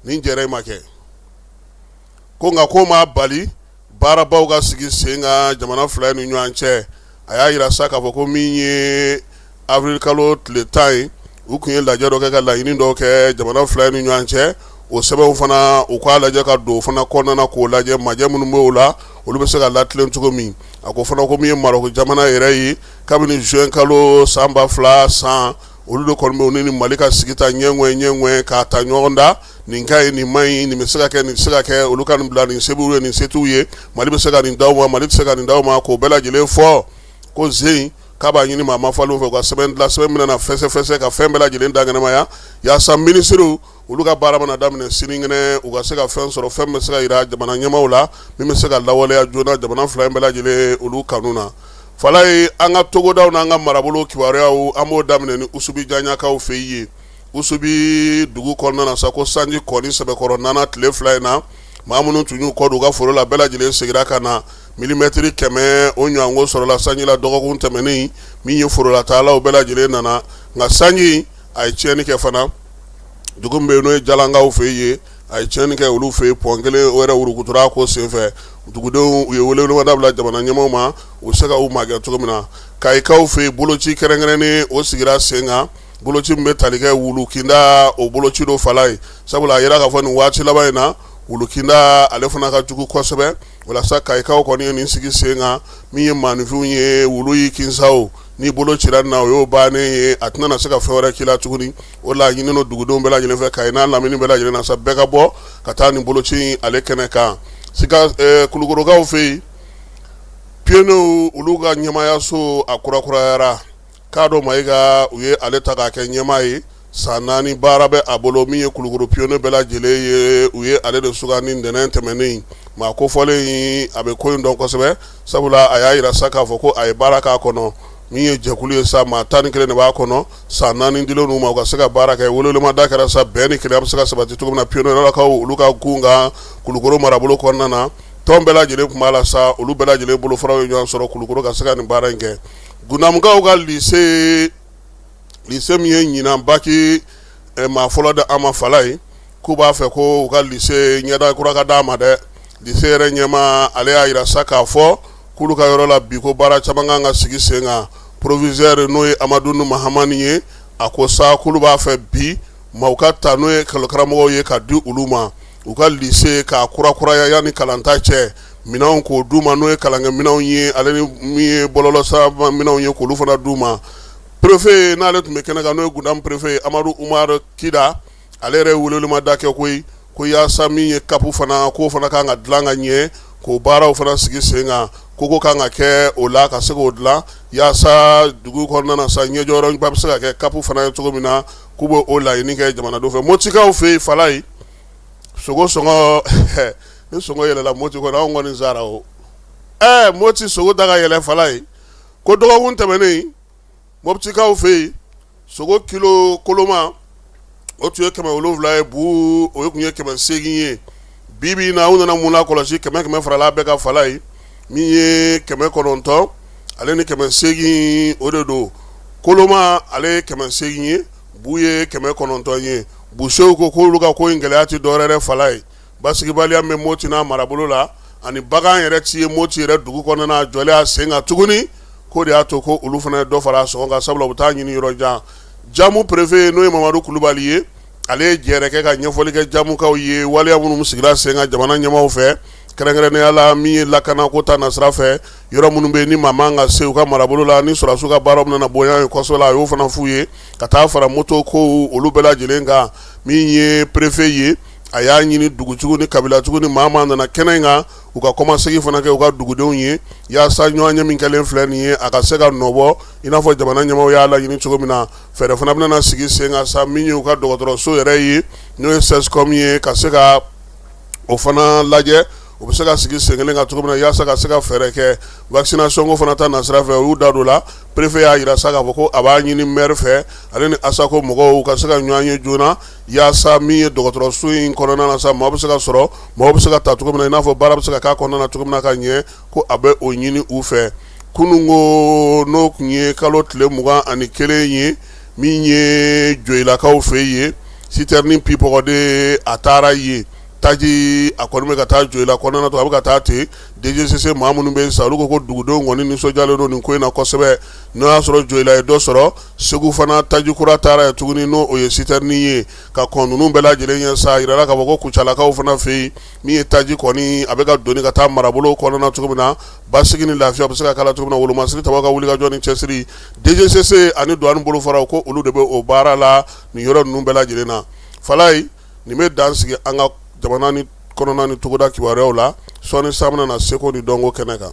nin jɛrɛ in ma kɛ, ko nka k'o ma bali baarabaw ka sigi sen kan jamana 2 ni ɲɔgɔn cɛ. A y'a jira sa k'a fɔ ko min ye avril kalo tile 10 ye, u tun ye lajɛ dɔ kɛ ka laɲini dɔw kɛ jamana 2 ni ɲɔgɔn cɛ. O sɛbɛnw fana, u k'a lajɛ ka don o fana kɔnɔna na k'o lajɛ, majɛ minnu bɛ o la, olu bɛ se ka latilen cogo min. A ko fana ko min ye Marɔku jamana yɛrɛ ye, kabini juin kalo san 2000 san, olu de kɔni bɛ ni Mali ka sigi ta ɲɛŋɛ ɲɛŋɛ k'a ta ɲɔgɔn da, nin ka ɲi, nin man ɲi, nin bɛ se ka kɛ, nin tɛ se ka kɛ, olu ka nin bila, nin se b'u ye, nin se t'u ye, Mali bɛ se ka nin d'aw ma, Mali tɛ se ka nin d'aw ma, k'o bɛɛ lajɛlen fɔ ko zen. k'a b'a ɲini maa mafalen fɛ u ka sɛbɛn dilan, sɛbɛn min bɛna fɛsɛfɛsɛ ka fɛn bɛɛ lajɛlen dankɛnɛmaya, yaasa minisiriw olu ka baara mana daminɛ sinikɛnɛ, u ka se ka fɛn sɔrɔ, fɛn bɛ se ka jira jamana ɲɛmaaw la min bɛ se ka lawaleya joona jamana fila in bɛɛ lajɛlen olu kanu na. Falaye, an ka togodaw n'an ka marabolo kibaruyaw, an b'o daminɛ ni Usubi Jaɲakaw fɛ yen. Usubi dugu kɔnɔna na sa, ko sanji kɔni sɛbɛkɔrɔ nana tile 2 in na, maa minnu tun y'u kɔ don u ka foro la bɛɛ lajɛlen seginna ka na. Milimɛtiri 100 o ɲɔgɔnko sɔrɔla sanji la dɔgɔkun tɛmɛnen, min ye forolataalaw bɛɛ lajɛlen nana, nka sanji a ye tiɲɛni kɛ fana. Dugu min bɛ yen n'o ye Jalankaw fɛ yen, a ye tiɲɛni kɛ olu fɛ yen, pɔn kelen o yɛrɛ wurukutura ko senfɛ. Dugudenw u ye welewelemada bila jamana ɲɛmaaw ma, u bɛ se ka u magɛn cogo min na. Kayikaw fɛ yen, boloci kɛrɛnkɛrɛnnen o sigira sen kan, boloci min bɛ tali kɛ wulu kinda, o boloci don Falaye, sabula a yira k'a fɔ nin waati laban in na, wulu kinda ale fana ka jugu kosɛbɛ. Walasa Kayikaw kɔni ye nin sigi sen kan, min ye maaninfinw ye, wulu y'i kin sa o, n'i bolo cira na, o y'o bannen ye, a tɛna se ka fɛn wɛrɛ k'i la tuguni. O la ɲini don dugudenw bɛɛ lajɛlen fɛ, Kayi n'a lamini bɛɛ lajɛlen na sa, bɛɛ ka bɔ ka taa nin boloci in ale kɛnɛ kan. Sika Kulukorokaw fɛ yen, pionniers olu ka ɲɛmaayaso a kurakurayara. Kado Mayiga, u ye ale ta k'a kɛ ɲɛmaa ye, san 4 baara bɛ a bolo. Min ye Kulukoro pionnier bɛɛ lajɛlen ye, u ye ale de sugandi ntɛnɛn tɛmɛnen. Maa kofɔlen in, a bɛ ko in dɔn kosɛbɛ, sabula a y'a jira sa k'a fɔ ko a ye baara k'a kɔnɔ. Min ye jɛkulu ye sa, maa 11 de b'a kɔnɔ, san 4 dilen u ma u ka se ka baara kɛ. Welewelemada kɛra sa, bɛn ni kelenya bɛ se ka sabati cogo min na pionnier-lakaw olu ka gun kan Kulukoro marabolo kɔnɔna na. Tɔn bɛɛ lajɛlen tun b'a la sa, olu bɛɛ lajɛlen bolofaraw ye ɲɔgɔn sɔrɔ Kulukoro ka se ka nin baara in kɛ. Gundamukaw ka lycée, lycée min ye ɲinan baki maa fɔlɔ di an ma Falaye, k'u b'a fɛ ko u ka lycée ɲɛda kura ka d'a ma dɛ. Lycée yɛrɛ ɲɛmaa, ale y'a jira sa k'a fɔ k'olu ka yɔrɔ la bi, ko baara caman kan ka sigi sen kan. Proviseur, n'o ye Amadu Mahamani ye, a ko sa k'olu b'a fɛ bi maaw ka ta, n'o ye karamɔgɔw ye, ka di olu ma u ka lycée k'a kurakuraya yanni kalanta cɛ, minɛnw k'o d'u ma, n'o ye kalankɛminɛnw ye, ale ni min ye bɔlɔlɔsira minɛnw ye, k'olu fana d'u ma. Préfet, n'ale tun bɛ kɛnɛ kan, n'o ye Gundamu préfet ye, Amadu Umaru Kida, ale yɛrɛ ye welewelemada kɛ koyi, ko yaasa min ye CAP fana, k'o fana kan ka dilan ka ɲɛ, k'o baaraw fana sigi sen kan, koko kan ka kɛ o la ka se k'o dilan, yaasa dugu kɔnɔna na sa, ɲɛjɔyɔrɔba bɛ se ka kɛ CAP fana ye cogo min na. K'u bɛ o laɲini kɛ jamanadenw fɛ. Motikaw fɛ yen Falaye, sogo sɔngɔ, ni sɔngɔ yɛlɛla Moti kɔnɔ, anw kɔni sara o. Moti sogo da ka yɛlɛ Falaye, ko dɔgɔkun tɛmɛnen, Moptikaw fɛ yen, sogo kilo koloma o tun ye 700 ye, bu o tun ye 800 ye. Bi bi in na, u nana mun lakɔlɔsi? 100 100 farala bɛɛ kan Falaye, min ye 900 ale ni 800, o de don. Koloma ale ye 800 ye, bu ye 900 ye. Busew ko k'olu ka ko in gɛlɛya tɛ dɔwɛrɛ Falaye, basigibaliya bɛ Moti n'a marabolo la, ani bagan yɛrɛ ti ye Moti yɛrɛ dugu kɔnɔna a jɔlen a sen kan tuguni, k'o de y'a to ko olu fana ye dɔ fara a sɔngɔ kan, sabula u bɛ taa ɲini yɔrɔ jan. Jamu préfet, n'o ye Mamadu Kulubali ye, ale ye jɛrɛ kɛ ka ɲɛfɔli kɛ jamukaw ye waleya minnu sigira sen kan jamana ɲɛmaaw fɛ, kɛrɛnkɛrɛnnenya la min ye lakanako ta nasira fɛ, yɔrɔ minnu bɛ yen ni maa man ka se u ka marabolo la, ni sɔrɔdasiw ka baara bɛna bonya ye kosɛbɛ, a y'o fana f'u ye, ka taa fara moto ko olu bɛɛ lajɛlen kan. Min ye préfet ye, a y'a ɲini dugutigiw ni kabilatigiw ni maa maa nana kɛnɛ in kan, u ka kɔmasegin fana kɛ u ka dugudenw ye, yaasa ɲɔgɔn ye min kɛlen filɛ nin ye, a ka se ka nɔbɔ i n'a fɔ jamana ɲɛmaaw y'a laɲini cogo min na. Fɛɛrɛ fana bɛna sigi sen kan sa, min ye u ka dɔgɔtɔrɔso yɛrɛ ye, n'o ye CSCOM ye, ka se ka o fana lajɛ, u bɛ se ka sigi sen kelen kan cogo min na, yaasa ka se ka fɛɛrɛ kɛ vaccination ko fana ta nasira fɛ. U y'u da don la. Préfet y'a jira sa k'a fɔ ko a b'a ɲini maire fɛ, ale ni ASACO mɔgɔw ka se ka ɲɔgɔn ye joona, yaasa min ye dɔgɔtɔrɔso in kɔnɔna na sa, maa bɛ se ka sɔrɔ, mɔgɔ bɛ se ka ta cogo min na, i n'a fɔ baara bɛ se ka k'a kɔnɔna na cogo min na ka ɲɛ, ko a bɛ o ɲini u fɛ. Kunun ko, n'o tun ye kalo tile 21 ye, min ye Joyilakaw fɛ yen, citerne pipɔgɔden a taara yen, taji a kɔni bɛ ka taa Joyila kɔnɔna to, a bɛ ka taa ten. DGCC maa minnu bɛ yen sa, olu ko ko dugudenw kɔni nisɔndiyalen don nin ko in na kosɛbɛ. N'o y'a sɔrɔ Joyila ye dɔ sɔrɔ, Segu fana taji kura taara yen tuguni, n'o o ye citerne ye. Ka kɔn ninnu bɛɛ lajɛlen ɲɛ sa, a yirala k'a fɔ ko Kucalakaw fana fɛ yen, min ye taji kɔni a bɛ ka doni ka taa marabolo kɔnɔna cogo min na, basigi ni lafiya bɛ se ka k'a la cogo min na, wolomasiri tabaw ka wulikajɔ ni cɛsiri, DGCC ani douane bolofaraw, ko olu de bɛ o baara la nin yɔrɔ ninnu bɛɛ lajɛlen na. Falaye, nin bɛ dan sigi an ka jamana ni kɔnɔna ni togoda kibaruyaw la. Sɔɔni sa, an bɛna na seko ni dɔnko kɛnɛ kan.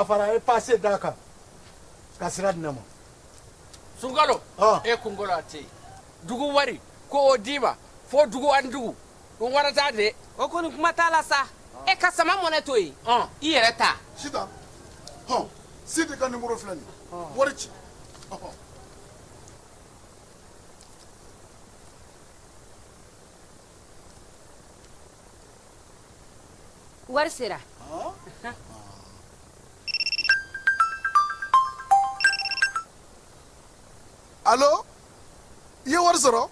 dafara a ye pase d'a kan ka sira di ne ma sunkalo e kunkolo a tɛ yen dugu wari ko o d'i ma fo dugu ani dugu o wara t'a de o kɔni kuma t'a la sa e ka sama mɔnɛ to yen i yɛrɛ ta sitan hɔn sidi ka nimoro filɛ nin ye wari ci ɔhɔn. Wari sera alo i ye wari sɔrɔ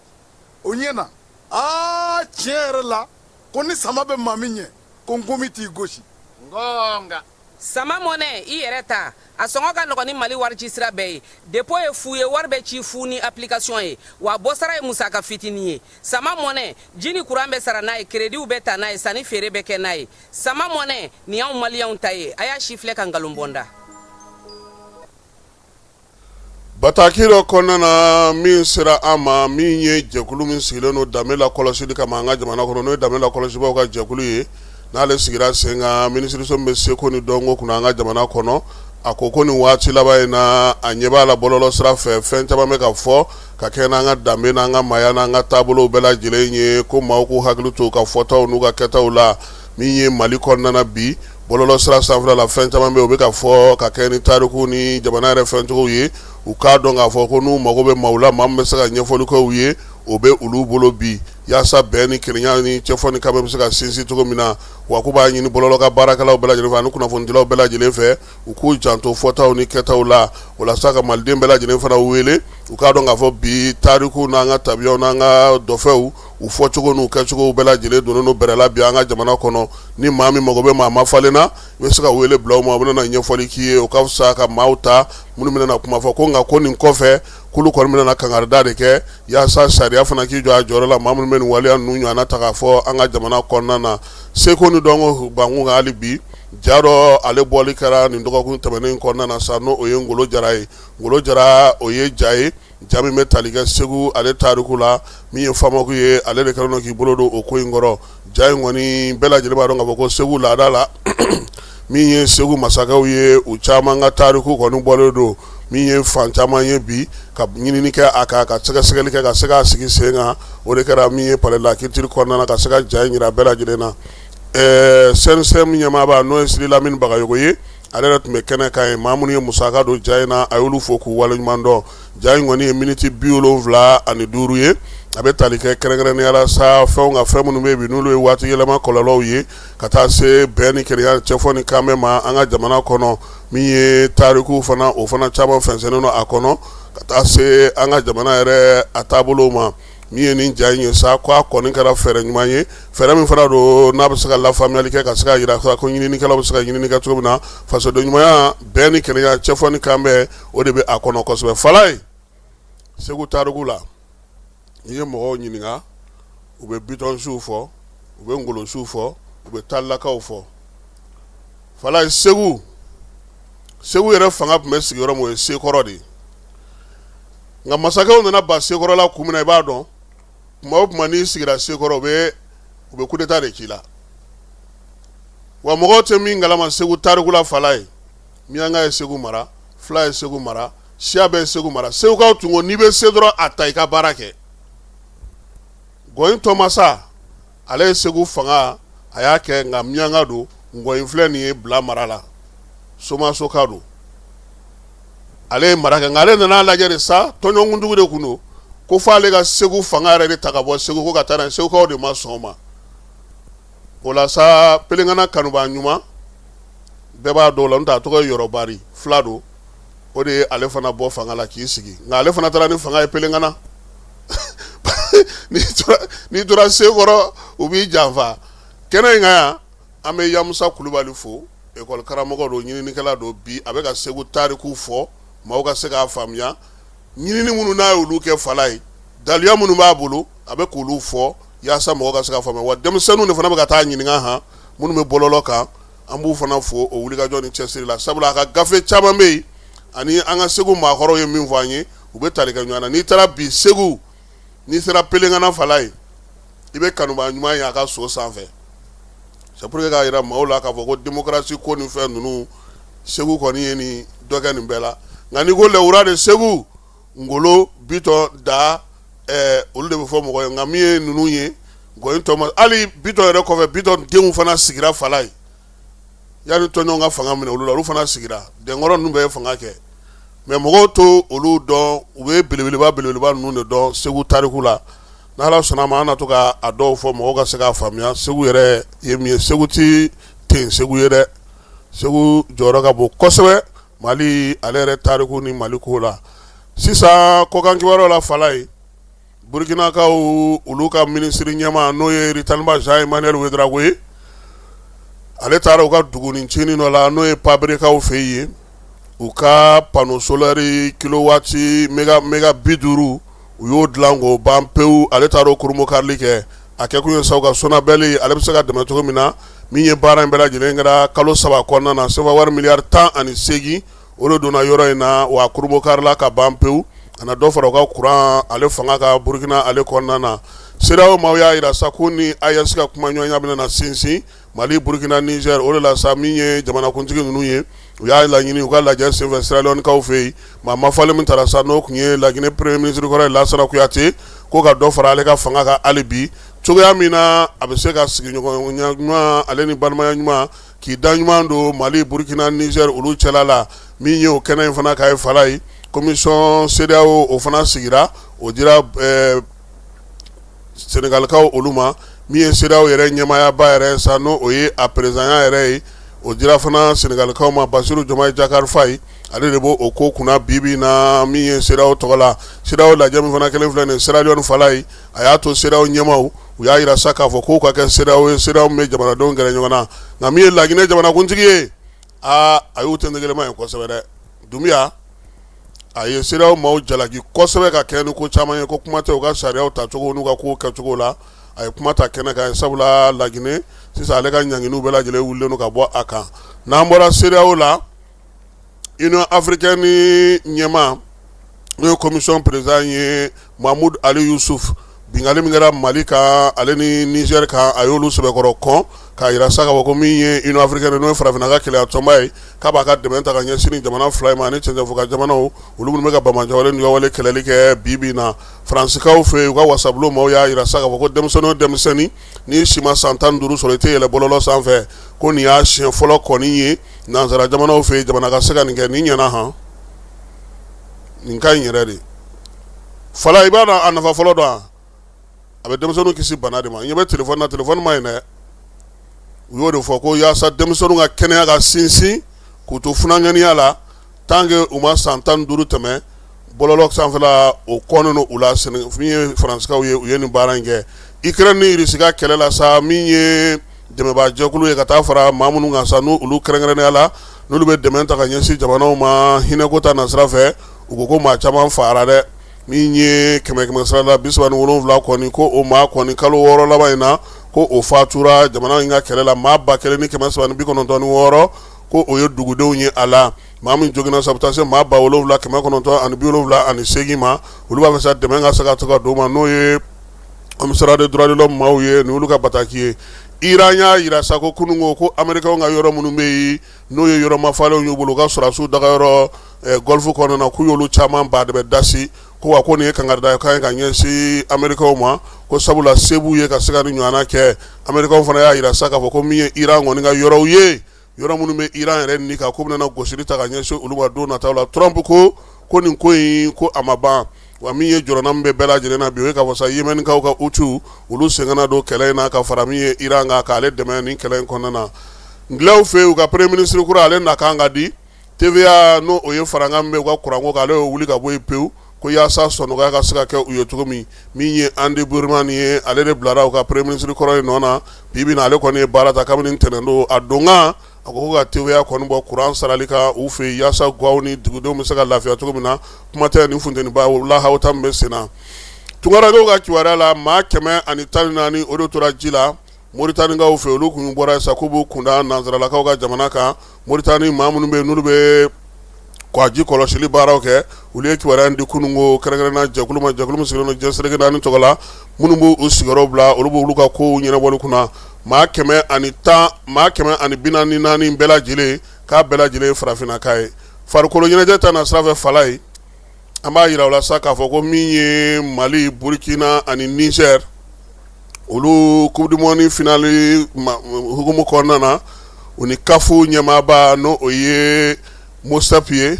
o ɲɛna aa tiɲɛ yɛrɛ la ko ni sama bɛ maa min ɲɛ ko nkomi t'i gosi ngonga sama mɔnɛ i yɛrɛ ta a sɔngɔ ka nɔgɔn ni mali warici sira bɛɛ ye dépôt ye fu ye wari bɛ ci fu ni application ye wa bɔsara ye musaka fitinin ye sama mɔnɛ ji ni kuran bɛ sara n'a ye kerediw bɛ ta n'a ye sanni feere bɛ kɛ n'a ye sama mɔnɛ nin y'anw maliyɛnw ta ye a y'a sifilɛ ka nkalon bɔ n da Bataki dɔ kɔnɔna na min sera an ma min ye jɛkulu min sigilen don danbe lakɔlɔsili kama an ka jamana kɔnɔ n'o ye danbe lakɔlɔsibaaw ka jɛkulu ye n'ale sigira sen kan minisiriso min bɛ seko ni dɔnko kunna an ka jamana kɔnɔ a ko ko nin waati laban in na a ɲɛ b'a la bɔlɔlɔ sira fɛ fɛn caman bɛ ka fɔ ka kɛ n'an ka danbe n'an ka maaya n'an ka taabolow bɛɛ lajɛlen ye ko maaw k'u hakili to u ka fɔtaw n'u ka kɛtaw la min ye mali kɔnɔna na bi bɔlɔlɔ sira sanfɛla la fɛn caman bɛ u bɛ ka fɔ ka kɛ ni tariku ni jamana yɛrɛ fɛncogo ye u k'a dɔn k'a fɔ ko n'u mago bɛ maaw la maa min bɛ se ka ɲɛfɔli kɛ u ye o bɛ olu bolo bi yaasa bɛn ni kelenya ni cɛfɔ ni kanbɛn bɛ se ka sinsin cogo min na wa k'u b'a ɲini bɔlɔlɔ ka baarakɛlaw bɛɛ lajɛlen fɛ ani kunnafonidilaw bɛɛ lajɛlen fɛ u k'u janto fɔtaw ni kɛtaw la walasa ka maliden bɛɛ lajɛlen fana wele u k'a dɔn k'a fɔ bi tariku n'an ka tabiyaw n'an ka dɔfɛw u fɔcogo n'u kɛcogo bɛɛ lajɛlen donnen don bɛrɛ la bi an ka jamana kɔnɔ ni maa min mago bɛ maa mafalen na i bɛ se ka wele bila u ma u bɛna ɲɛfɔli k'i ye o ka fisa ka maaw ta minnu bɛna na kuma fɔ ko nka ko nin kɔfɛ k'olu kɔni bɛna na kangarida de kɛ yaasa sariya fana k'i jɔ a jɔyɔrɔ la maa minnu bɛ nin waleya ninnu ɲɔgɔnna ta k'a fɔ an ka jamana kɔnɔna na seko ni dɔnko bankun kan hali bi ja dɔ ale bɔli kɛra nin dɔgɔkun tɛmɛnen kɔnɔna na sa n'o ye Ngolo Jara ye Ngolo Jara o ye ja ye ja min bɛ tali kɛ Segu ale tariku la min ye FAMAC ye ale de kɛlen don k'i bolo don o ko in kɔrɔ ja in kɔni bɛɛ lajɛlen b'a dɔn k'a fɔ ko Segu laada la min ye Segu masakɛw ye u caman ka tariku kɔni bɔlen don min ye fan caman ye bi ka ɲinini kɛ a kan ka sɛgɛsɛgɛli kɛ ka se k'a sigi sen kan o de kɛra min ye palais de la culture kɔnɔna na ka se ka ja in jira bɛɛ lajɛlen na ɛɛ CNCM ɲɛmaaba n'o ye Sidi Lamini Bagayogo ye ale yɛrɛ tun bɛ kɛnɛ kan yen maa minnu ye musaka don ja in na a y'olu fo k'u waleɲuman dɔn ja in kɔni ye miniti 75 ye a bɛ tali kɛ kɛrɛnkɛrɛnnenya la sa fɛnw ka fɛn minnu bɛ yen bi n'olu ye waati yɛlɛma kɔlɔlɔw ye ka taa se bɛn ni kelenya cɛfɔ ni kanbɛn ma an ka jamana kɔnɔ min ye tariku fana o fana caman fɛnsɛnnen don a kɔnɔ ka taa se an ka jamana yɛrɛ a taabolo ma min ye nin ja in ye sa ko a kɔni kɛra fɛɛrɛ ɲuman ye fɛɛrɛ min fana don n'a bɛ se ka lafaamuyali kɛ ka se ka jira ko ɲininikɛlaw bɛ se ka ɲinini kɛ cogo min na fasoden ɲumanya bɛn ni kelenya cɛfɔ ni kanbɛn o de bɛ a kɔnɔ kosɛbɛ Falaye Segu tariku la n'i ye mɔgɔw ɲininka u bɛ Bitɔnsiw fɔ u bɛ Ngolosiw fɔ u bɛ Talilakaw fɔ Falaye Segu Segu yɛrɛ fanga tun bɛ sigi yɔrɔ min o ye Sekɔrɔ de ye nka masakɛw nana ban Sekɔrɔ la kun min na i b'a dɔn tuma o tuma n'i sigira Sekɔrɔ u bɛ coup d'état de k'i la wa mɔgɔw tɛ min kalama Segu tariku la Falaye Miyanka ye Segu mara fila ye Segu mara siya bɛɛ ye Segu mara Segukaw tun ko n'i bɛ se dɔrɔn a ta i ka baara kɛ Gɔyin Tɔmasa ale ye Segu fanga a y'a kɛ nka Miyanka don Ngɔyin filɛ nin ye Bila mara la Somasoka don ale ye mara kɛ nka ale nana lajɛ de sa tɔnjɔnkuntigi de tun don ko fo ale ka Segu fanga yɛrɛ de ta ka bɔ Segu ko ka taa n'a ye Segukaw de ma sɔn o ma o la sa Pelengana kanubaa ɲuman bɛɛ b'a dɔn o la n'o tɛ a tɔgɔ ye Yɔrɔbari fila don o de ye ale fana bɔ fanga la k'i sigi nka ale fana taara ni fanga ye Pelengana n'i tora Sekɔrɔ u b'i janfa kɛnɛ in kan yan an bɛ Yamusa Kulubali fo école karamɔgɔ don ɲininikɛla don bi a bɛ ka Segu tariku fɔ maaw ka se k'a faamuya ɲinini minnu n'a y'olu kɛ Falaye daluya minnu b'a bolo a bɛ k'olu fɔ yaasa mɔgɔ ka se k'a faamuya wa denmisɛnninw de fana bɛ ka taa ɲininka han minnu bɛ bɔlɔlɔ kan an b'u fana fo o wulikajɔ ni cɛsiri la sabula a ka gafe caman bɛ yen ani an ka Segu maakɔrɔw ye min fɔ an ye u bɛ tali kɛ ɲɔgɔn na n'i taara bi Segu n'i sera Pelengana Falaye i bɛ kanubaa ɲuman ye a ka so sanfɛ c'est pour que k'a jira maaw la k'a fɔ ko démocratie ko ni fɛn ninnu Segu kɔni ye nin dɔ kɛ nin bɛɛ la. Nka n'i ko les rois de Segu, Ngolo, Bitɔn, Da, olu de bɛ fɔ mɔgɔ ye. Nka min ye ninnu ye, Gɔyin tɔ hali Bitɔn yɛrɛ kɔfɛ, Bitɔn denw fana sigira fala ye. Yanni tɔnjɔn ka fanga minɛ olu la, olu fana sigira. Dɛnkɔrɔ ninnu bɛɛ ye fanga kɛ, mais mɔgɔw to olu dɔn, u bɛ belebeleba belebeleba ninnu de dɔn Segu tariku la. N'Ala sɔnna a ma, an na to ka a dɔw fɔ mɔgɔw ka se k'a faamuya. Segu yɛrɛ ye min ye, Segu tɛ ten Segu ye dɛ. Segu jɔyɔrɔ ka bon kosɛbɛ Mali ale yɛrɛ tariku ni Mali ko la. Sisan kɔkan kibaruyaw la, fala ye Burukinakaw olu ka minisiri ɲɛmaa, n'o ye Ritaliba Jean Emmanuel Ouédraogo ye, ale taara u ka dugunin ncinin dɔ la, n'o ye Pabrekaw fɛ yen. U ka panneau solaire kilowatt méga 50, u y'o dilan k'o ban pewu. Ale taara o kurunbonkarili kɛ. A kɛkun ye sa, u ka SONABEL ale bɛ se ka dɛmɛ cogo min na. Min ye baara in bɛɛ lajɛlen kɛra kalo 3 kɔnɔna na, sefa wari miliyari 18, o de donna yɔrɔ in na. Wa kurunbonkarila ka ban pewu, a na dɔ fara u ka kuran ale fanga kan Burukina ale kɔnɔna na. CEDEAO maaw y'a jira sa ko ni AES ka kumaɲɔgɔnya bɛna na sinsin Mali, Burukina, Niger. O de la sa, min ye jamanakuntigi ninnu ye, u y'a laɲini u ka lajɛ senfɛ Sierra Leonekaw fɛ yen, maa mafalen min taara sa, n'o tun ye Laginɛ premier ministre kɔrɔ ye, Lansana Kuyate, ko ka dɔ fara ale ka fanga kan hali bi, cogoya min na a bɛ se ka sigiɲɔgɔnya ɲuman ale ni balimaya ɲuman k'i da ɲuman don Mali, Burukina, Niger olu cɛla la. Min ye o kɛnɛ in fana ka ye fala ye, commission CEDEAO o fana sigira, o dira Senegalikaw olu ma. Min ye CEDEAO yɛrɛ ɲɛmaayaba yɛrɛ sa, n'o o ye a présidentya yɛrɛ ye, o dira fana Senegalikaw ma. Basiru Jomayi Jakari Fayi, ale de b'o o ko kunna bi bi na, min ye CEDEAO tɔgɔ la. CEDEAO lajɛ min fana kelen filɛ nin Sierra Leone fala ye, a y'a to CEDEAO ɲɛmaaw u y'a jira sa k'a fɔ k'o ka kɛ CEDEAO ye, CEDEAO min bɛ jamanadenw gɛrɛ ɲɔgɔn na. Nka min ye Laginɛ jamanakuntigi ye, aa, a y'u tɛntɛgɛlɛma ye kosɛbɛ dɛ. Dunbiya, a ye CEDEAO maaw jalaki kosɛbɛ ka kɛ ni ko caman ye, ko kuma tɛ u ka sariyaw tacogo n'u ka kow kɛcogo la. A ye kuma ta kɛnɛ kan, sabula Laginɛ sisan ale ka ɲanginiw bɛɛ lajɛlen wulilen don ka bɔ a kan. N'an bɔra CEDEAO la, Union africaine ɲɛmaa, n'o ye commission président ye, Mahmoud Ali Youssouf, binkanni min kɛra Mali kan ale ni Niger kan, a y'olu sɛbɛkɔrɔ kɔn k'a jira sa k'a fɔ ko min ye Union africaine, n'o ye farafinna ka kelenya tɔnba ye, k'a b'a ka dɛmɛ ta ka ɲɛsin nin jamana fila in ma ani cɛncɛnfɔ jamanaw, olu minnu bɛ ka banbaanciwale ni wale kɛlɛli kɛ bi bi in na. Faransikaw fɛ yen, u ka wasabulon maaw y'a jira sa k'a fɔ ko denmisɛnnin o denmisɛnnin n'i si ma san 15 sɔrɔ, i tɛ yɛlɛ bɔlɔlɔ sanfɛ. Ko nin y'a siɲɛ fɔlɔ kɔni ye nansara jamanaw fɛ yen, jamana ka se ka nin kɛ. Nin ɲɛna han, nin ka ɲi yɛrɛ de fala. I b'a dɔn a nafa fɔlɔ dɔn, a bɛ denmisɛnninw kisi bana de ma. Ɲɛ bɛ téléphone na, téléphone ma ɲi dɛ. U y'o de fɔ ko yaasa denmisɛnninw ka kɛnɛya ka sinsin, k'u to funankɛninya la, tant que u ma san 15 tɛmɛ, bɔlɔlɔ sanfɛla o kɔnnen u la. Min ye faransikaw ye, u ye nin baara in kɛ. Ukraine ni Russie ka kɛlɛ la sa, min ye dɛmɛbaajɛkulu ye ka taa fara maa minnu kan sa, n'olu kɛrɛnkɛrɛnnenya la n'olu bɛ dɛmɛ ta ka ɲɛsin jamanaw ma hinɛko ta nasira fɛ, u ko ko maa caman faara dɛ. Min ye kɛmɛ sara la 37 kɔni, ko o maa kɔni kalo 6 laban in na, ko o fatura jamana in ka kɛlɛ la. Maa 1396, ko o ye dugudenw ye a la. Maa min joginna sa, bɛ taa se maa 7978 ma. Olu b'a fɛ sa dɛmɛ ka se ka to ka don ma, n'o ye commissariat des droits de l'homme maaw ye, ni olu ka bataki ye. Iran y'a jira sa ko kunun ko Américains ka yɔrɔ minnu bɛ yen, n'o ye yɔrɔ mafalenw y'u bolo, u ka sɔrɔdasiw dagayɔrɔ Golfe kɔnɔna na, k'u y'olu caman ba de bɛ dasi. Ko wa ko nin ye kankarida kan ye ka ɲɛsin Américains ma, ko sabula se b'u ye ka se ka nin ɲɔgɔnna kɛ. Américains fana y'a jira sa k'a fɔ ko min ye Iran kɔni ka yɔrɔw ye, yɔrɔ minnu bɛ Iran yɛrɛ ni kan, k'u bɛna gosili ta ka ɲɛsin olu ma don nataw la. Trump ko nin ko in ko a ma ban. Wa min ye jɔrɔna min bɛ bɛɛ lajɛlen na bi, o ye k'a fɔ sa Yémenkaw ka Houthis, olu sen kana don kɛlɛ in na ka fara min ye Iran kan, k'ale dɛmɛ nin kɛlɛ in kɔnɔna na. Anglais fɛ yen, u ka premier ministre kura, ale na kan ka di. TVA, n'o o ye farankan min bɛ u ka kuranko kan, ale y'o wuli ka bɔ yen pewu, ko yaasa sɔnɔgɔya ka se ka kɛ u ye cogo min. Min ye Andy Burnham ye, ale de bilara u ka premier ministre kɔrɔ in nɔ na. Bi bi in na, ale kɔni ye baara ta kabini ntɛnɛn don. A donkan, a ko ka TVA kɔni bɔ kuran sarali kan u fɛ yen, yaasa gaw ni dugudenw bɛ se ka lafiya cogo min na, kuma tɛ ni funteniba lahawta min bɛ sen na. Tunkarankew ka kibaruya la, maa 114, o de tora ji la Moritanikaw fɛ. Olu kun bɔra sa k'u b'u kunda nansaralakaw ka jamana kan. Moritani maa minnu bɛ yen, n'olu bɛ kɔji kɔlɔsili baaraw kɛ, olu ye kibaruya in di kununko kɛrɛnkɛrɛnna jɛkulu ma, jɛkulu min sigilen don diɲɛ seleke naani tɔgɔ la, minnu b'u sigiyɔrɔ bila, olu b'olu ka kow ɲɛnabɔli kunna. Maa 110, maa 144 bɛɛ lajɛlen k'a bɛɛ lajɛlen ye farafinnaka ye. Farikolo ɲɛnajɛ ta na sira fɛ, Falaye, an b'a jira u la sa k'a fɔ ko min ye Mali, Burukina ani Niger, olu coupe du monde finale hukumu kɔnɔna na, u ni CAF ɲɛmaaba, n'o o ye Motsepe ye,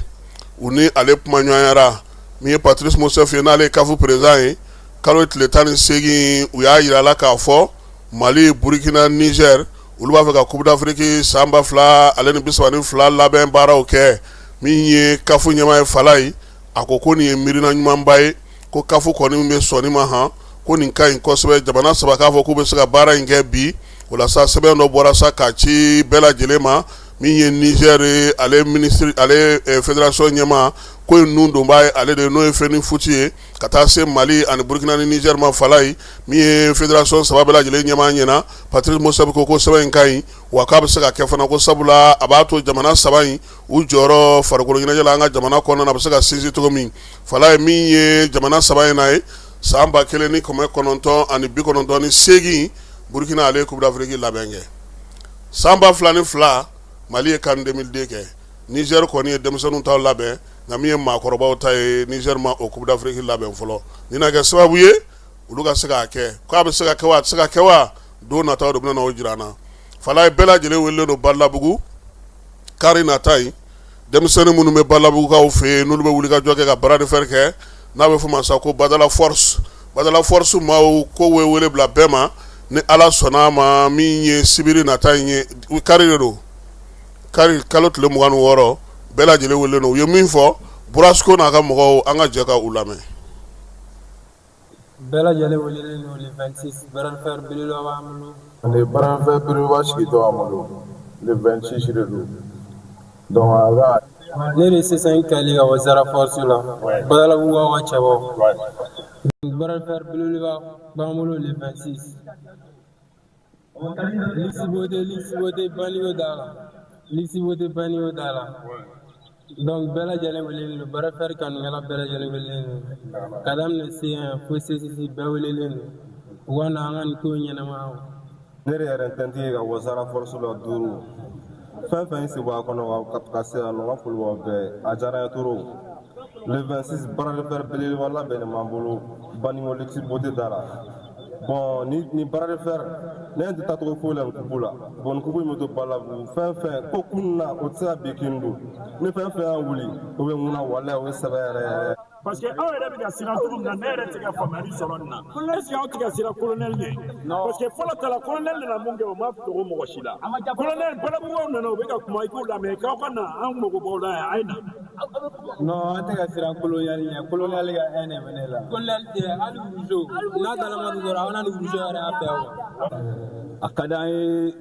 u ni ale kumaɲɔgɔnyara. Min ye Patrice Motsepe ye, n'ale ye CAF président ye, kalo tile 18, u y'a jira la k'a fɔ Mali, Burukina, Niger, olu b'a fɛ ka Coupe d'Afrique san 2032 labɛn baaraw kɛ. Min ye CAF ɲɛmaa ye, Falaye, a ko ko nin ye miirina ɲumanba ye, ko CAF kɔni bɛ sɔn nin ma han, ko nin ka ɲi kosɛbɛ. Jamana saba k'a fɔ k'u bɛ se ka baara in kɛ bi. O la sa, sɛbɛn dɔ bɔra sa k'a ci bɛɛ lajɛlen ma. Min ye Niger ye, ale minisiri, ale fédération ɲɛmaa, ko in nun donbaa ye ale de ye, n'o ye FENIFOOT ye, ka taa se Mali ani Burukina ni Niger ma. Falaye, min ye fédération saba bɛɛ lajɛlen ɲɛmaa ɲɛna, Patrice Motsepe ko ko sɛbɛn in ka ɲi, wa k'a bɛ se ka kɛ fana, ko sabula a b'a to jamana saba in u jɔyɔrɔ farikolo ɲɛnajɛ la an ka jamana kɔnɔna na, a bɛ se ka sinsin cogo min. Falaye, min ye jamana saba in na ye, san 1998, Burukina ale ye Coupe d'Afrique labɛn kɛ. San 2002, Mali ye CAN 2002 kɛ. Niger kɔni ye denmisɛnninw ta labɛn, nka min ye maakɔrɔbaw ta ye, Niger ma o Coupe d'Afrique labɛn fɔlɔ. Nin na kɛ sababu ye olu ka se k'a kɛ. K'a bɛ se ka kɛ wa, a tɛ se ka kɛ wa, don nataw de bɛna o jira an na. Falaye, bɛɛ lajɛlen welelen don Balabugu kari nata in. Denmisɛnnin minnu bɛ Balabugukaw fɛ yen, n'olu bɛ wuli ka jɔ kɛ ka bras de fer kɛ, n'a bɛ fɔ ma sa ko Badala Force, Badala Force maaw ko wele bila bɛɛ ma, ni Ala sɔnna a ma, min ye sibiri nata in ye, kari de don, kari kalo tile 26, bɛɛ lajɛlen welelen don. U ye min fɔ, Burasiko n'a ka mɔgɔw, an ka jɛ ka u lamɛn. Bɛɛ lajɛlen welelen don le 26, bras de fer belebeleba b'an bolo. Ni bras de fer belebeleba sigitɔ an bolo, le 26 de don, donc a ka. Ne de C5 Kali ka bɔ Zara Force la, Badalabugukaw ka cɛbɔ. Bras de fer belebeleba b'an bolo le 26. Luxe beauté, luxe beauté, banlieue da la. Luxe beauté, banlieue da la. Donc bɛɛ lajɛlen welelen don, bras de fer kanukɛla bɛɛ lajɛlen welelen don. Ka daminɛ C1 fo C6, bɛɛ welelen don. U ka na an ka nin ko ɲɛnamaya. Ne de yɛrɛ tɛntigi ka bɔ Zara Force la duuru. Fɛn fɛn sen bɔ a kɔnɔ ka se yan nɔ, n ka foli b'aw bɛɛ. A diyara n ye trop. Le 26, bras de fer belebeleba labɛnnen b'an bolo Baninko Luxe Beauté da la. Bon, ni bras de fer ne tɛ taa cogo foyi la nin coupe la. Bon, nin coupe in bɛ to Balabugu. Fɛn fɛn ko kun na, o tɛ se ka bin kin don. Ni fɛn fɛn y'a wuli, o bɛ mun na, walayi, o ye sɛbɛ yɛrɛ yɛrɛ. Parce que aw yɛrɛ bɛ ka siran cogo min na, ne yɛrɛ tɛ ka faamuyali sɔrɔ nin na. Est ce que aw tɛ ka siran colonel ɲɛ? Parce que fɔlɔ ta la, colonel nana mun kɛ, o ma dogo mɔgɔ si la. Colonel, Balabugukaw nana, u bɛ ka kuma, i k'u lamɛn, k'aw ka na, an mago b'aw la yan, a ye na. Non, an tɛ ka siran colonel ɲɛ. Colonel ka haine bɛ ne la. Colonel tɛ hali wuruzo n'a dalama dɔrɔn, aw na ni wuruzo yɛrɛ y'a bɛɛ wa. A ka d'an ye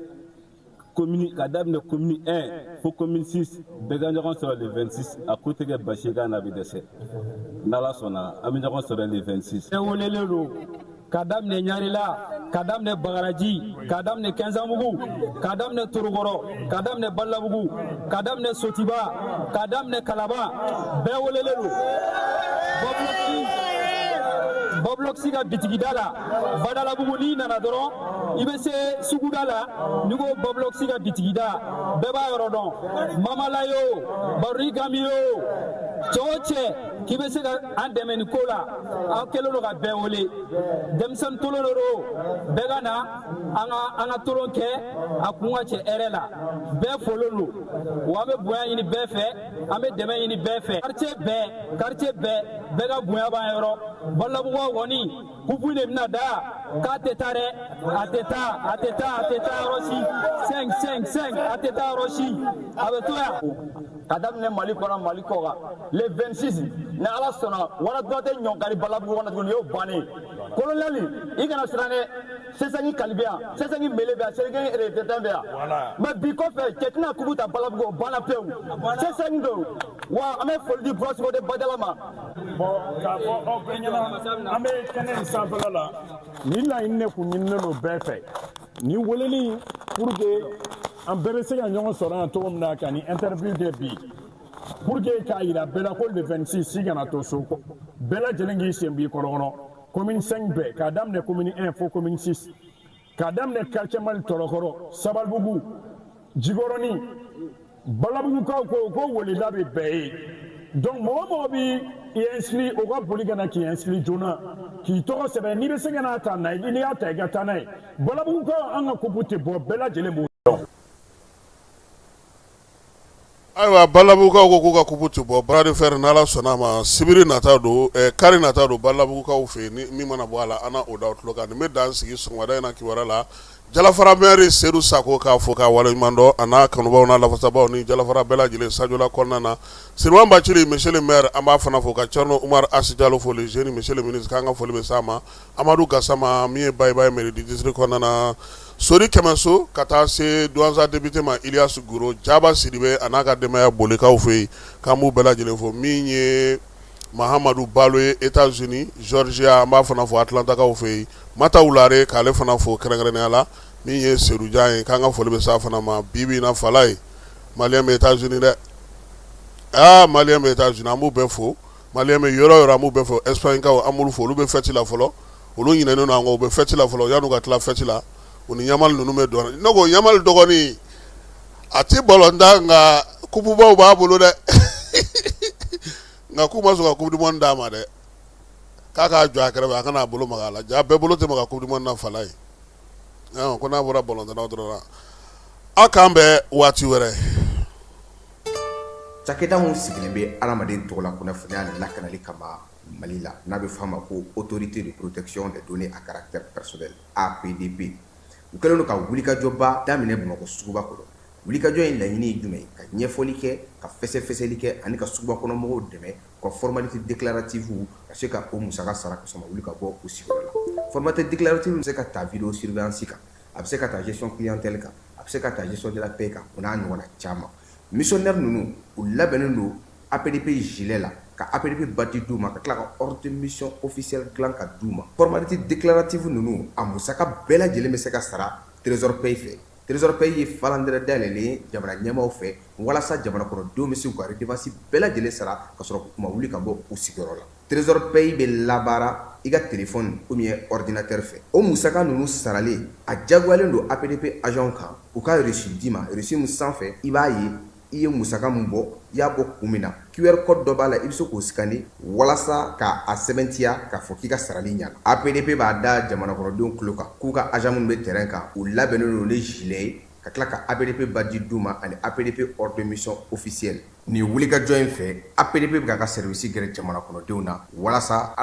commune, ka daminɛ commune 1 fo commune 6, bɛɛ ka ɲɔgɔn sɔrɔ le 26. A ko tɛ kɛ basi ye k'a n'a bɛ dɛsɛ. N'Ala sɔnna, an bɛ ɲɔgɔn sɔrɔ le 26. Bɛɛ welelen don, ka daminɛ Ɲarela, ka daminɛ Bagaraji, ka daminɛ Kɛnzanbugu, ka daminɛ Torokɔrɔ, ka daminɛ Balabugu, ka daminɛ Sotiba, ka daminɛ Kalaba, bɛɛ welelen don. Bablɔkisi ka bitigida la Badalabugu, n'i nana dɔrɔn, i bɛ se suguda la. N'i ko Bablɔkisi ka bitigida, bɛɛ b'a yɔrɔ dɔn. Mamala yo, Baroni Gami yo, cɛ o cɛ k'i bɛ se ka an dɛmɛ nin ko la, an kɛlen don ka bɛɛ wele. Denmisɛnnin tolon de don, bɛɛ ka na an ka tolon kɛ, a kun ka cɛ hɛrɛ la. Bɛɛ folen don wa, an bɛ bonya ɲini bɛɛ fɛ, an bɛ dɛmɛ ɲini bɛɛ fɛ. Quartier bɛɛ, quartier bɛɛ, bɛɛ ka bonya b'an yɔrɔ. Balabugukaw kɔni, kupu de bɛna da k'a tɛ taa dɛ, a tɛ taa, a tɛ taa, a tɛ taa yɔrɔ si. 5 5 5, a tɛ taa yɔrɔ si, a bɛ to yan. Ka daminɛ Mali kɔnɔ, Mali kɔkan, le 26, ni Ala sɔnna, wara dɔ tɛ ɲɔnkari Balabugu kɔnɔ tuguni, y'o bannen. Colonel, i kana siran dɛ. C5 Kali bɛ yan, C5 Mele bɛ yan, C5 Retraité bɛ yan. Mais bi kɔfɛ, cɛ tɛna kupu ta Balabugu, o banna pewu. C5 don wa. An bɛ foli di Burasiko de Badala ma. Bon, k'a fɔ aw bɛɛ ɲɛna, an bɛ kɛnɛ in sanfɛla la. Nin laɲini de kun ɲininen don bɛɛ fɛ, nin weleli, pour que an bɛɛ bɛ se ka ɲɔgɔn sɔrɔ yan cogo min na ka nin interview kɛ bi, pour que k'a yira bɛɛ la ko le 26, si kana to so, bɛɛ lajɛlen k'i sen b'i kɔrɔ kɔnɔ. Commune 5 bɛɛ, k'a daminɛ commune 1 fo commune 6, k'a daminɛ quartier Mali, Tɔlɔkɔrɔ, Sabalibugu, Jikɔrɔni, Balabugukaw ko ko weleda bɛ bɛɛ ye. Donc mɔgɔ mɔgɔ b'i inscrit, o ka boli ka na k'i inscrit joona, k'i tɔgɔ sɛbɛn. N'i bɛ se ka n'a ta na, n'i y'a ta, i ka taa n'a ye. Balabugukaw, an ka coupe tɛ bɔ, bɛɛ lajɛlen b'o dɔn. Ayiwa, Balabugukaw ko k'u ka coupe tɛ bɔ. Bras de fer, n'Ala sɔnna a ma, sibiri nata don, kari nata don Balabugukaw fɛ yen. Ni min mana bɔ a la, an na o da tulo kan. Nin bɛ dan sigi sɔgɔmada in na kibaruya la. Jalafara maire Sedu Sako k'a fo k'a waleɲuman dɔn, a n'a kanubaw n'a lafasabaw ni Jalafara bɛɛ lajɛlen Sajola kɔnɔna na. Siriman Bacili, monsieur le maire, an b'a fana fo, ka Thierno Umar Asi Jalo fo, le jeune monsieur le ministre, k'an ka foli bɛ s'a ma. Amadu Gasama min ye Bayiba ye mairie du district kɔnɔna na, Sori Kɛmɛso, ka taa se Douentza député ma Ilias Goro Jaba Sidibe, a n'a ka denbaya Bolikaw fɛ yen, k'an b'u bɛɛ lajɛlen fo. Min ye Mahamadu Balo ye États-Unis Georgia, an b'a fana fo Atlantakaw fɛ yen. Mata Wulare, k'ale fana fo kɛrɛnkɛrɛnnenya la. Min ye Sedujan ye, k'an ka foli bɛ s'a fana ma. Bi bi in na, Fala ye malien bɛ États-Unis dɛ. Aa, malien bɛ États-Unis, an b'u bɛɛ fo. Malien bɛ yɔrɔ yɔrɔ, an b'u bɛɛ fo. Espagne kaw, an b'olu fo, olu bɛ fête la fɔlɔ, olu ɲinɛnen don an kɔ, u bɛ fête la fɔlɔ. Yan'u ka tila fête la, u ni Yamal ninnu bɛ don. Ne ko Yamal dɔgɔnin, a tɛ ballon tan, nka coupe baw b'a bolo dɛ. Nka k'u ma sɔn ka coupe du monde d'a ma dɛ, k'a k'a jɔ a kɛrɛfɛ, a kana a bolo maga a la. Ja bɛɛ bolo tɛ maga coupe du monde na, Fala ye. Ko n'a bɔra ballon tannaw dɔrɔn na, aw k'an bɛn waati wɛrɛ. Cakɛda min sigilen bɛ hadamaden tɔgɔla kunnafoniya lakanali kama Mali la, n'a bɛ f'a ma ko Autorité de protection des données à caractère personnel, APDP, u kɛlen don ka wulikajɔba daminɛ Bamakɔ suguba kɔnɔ. Wulikajɔ in laɲini ye jumɛn ye? Ka ɲɛfɔli kɛ, ka fɛsɛfɛsɛli kɛ ani ka suguba kɔnɔ mɔgɔw dɛmɛ u ka formalité déclarative ka se ka o musaka sara ka sɔrɔ wuli ka bɔ u sigiyɔrɔ la. Formalité déclarative bɛ se ka ta vidéo surveillance kan, a bɛ se ka ta gestion clientèle kan, a bɛ se ka ta gestion de la paie kan, o n'a ɲɔgɔnna caman. Missionnaire ninnu, u labɛnnen don APDP gilet la, ka APDP badge d'u ma, ka tila ka ordre de mission officiel dilan ka d'u ma. Formalité déclarative ninnu, a musaka bɛɛ lajɛlen bɛ se ka sara Trésor Paye fɛ. Trésor Paye ye falandɛrɛ dayɛlɛlen ye jamana ɲɛmaaw fɛ walasa jamana kɔnɔdenw bɛ se k'u ka redevance bɛɛ lajɛlen sara ka sɔrɔ u ma wuli ka bɔ u sigiyɔrɔ la. Trésor Paye bɛ labaara i ka téléphone ou bien ordinateur fɛ. O musaka ninnu saralen, a diyagoyalen don APDP agent kan u ka reçu d'i ma, reçu min sanfɛ i b'a ye i ye musaka min bɔ, i y'a bɔ kun min na. QR code dɔ b'a la, i bɛ se k'o scanner walasa k'a sɛbɛntiya k'a fɔ k'i ka sarali ɲɛna. APDP b'a da jamana kɔnɔdenw tulo kan k'u ka agent minnu bɛ terrain kan, u labɛnnen don ni gilet ye, ka tila ka APDP badge d'u ma ani APDP ordre de mission officiel. Nin wulikajɔ in fɛ, APDP bɛ k'a ka service gɛrɛ jamana kɔnɔdenw na walasa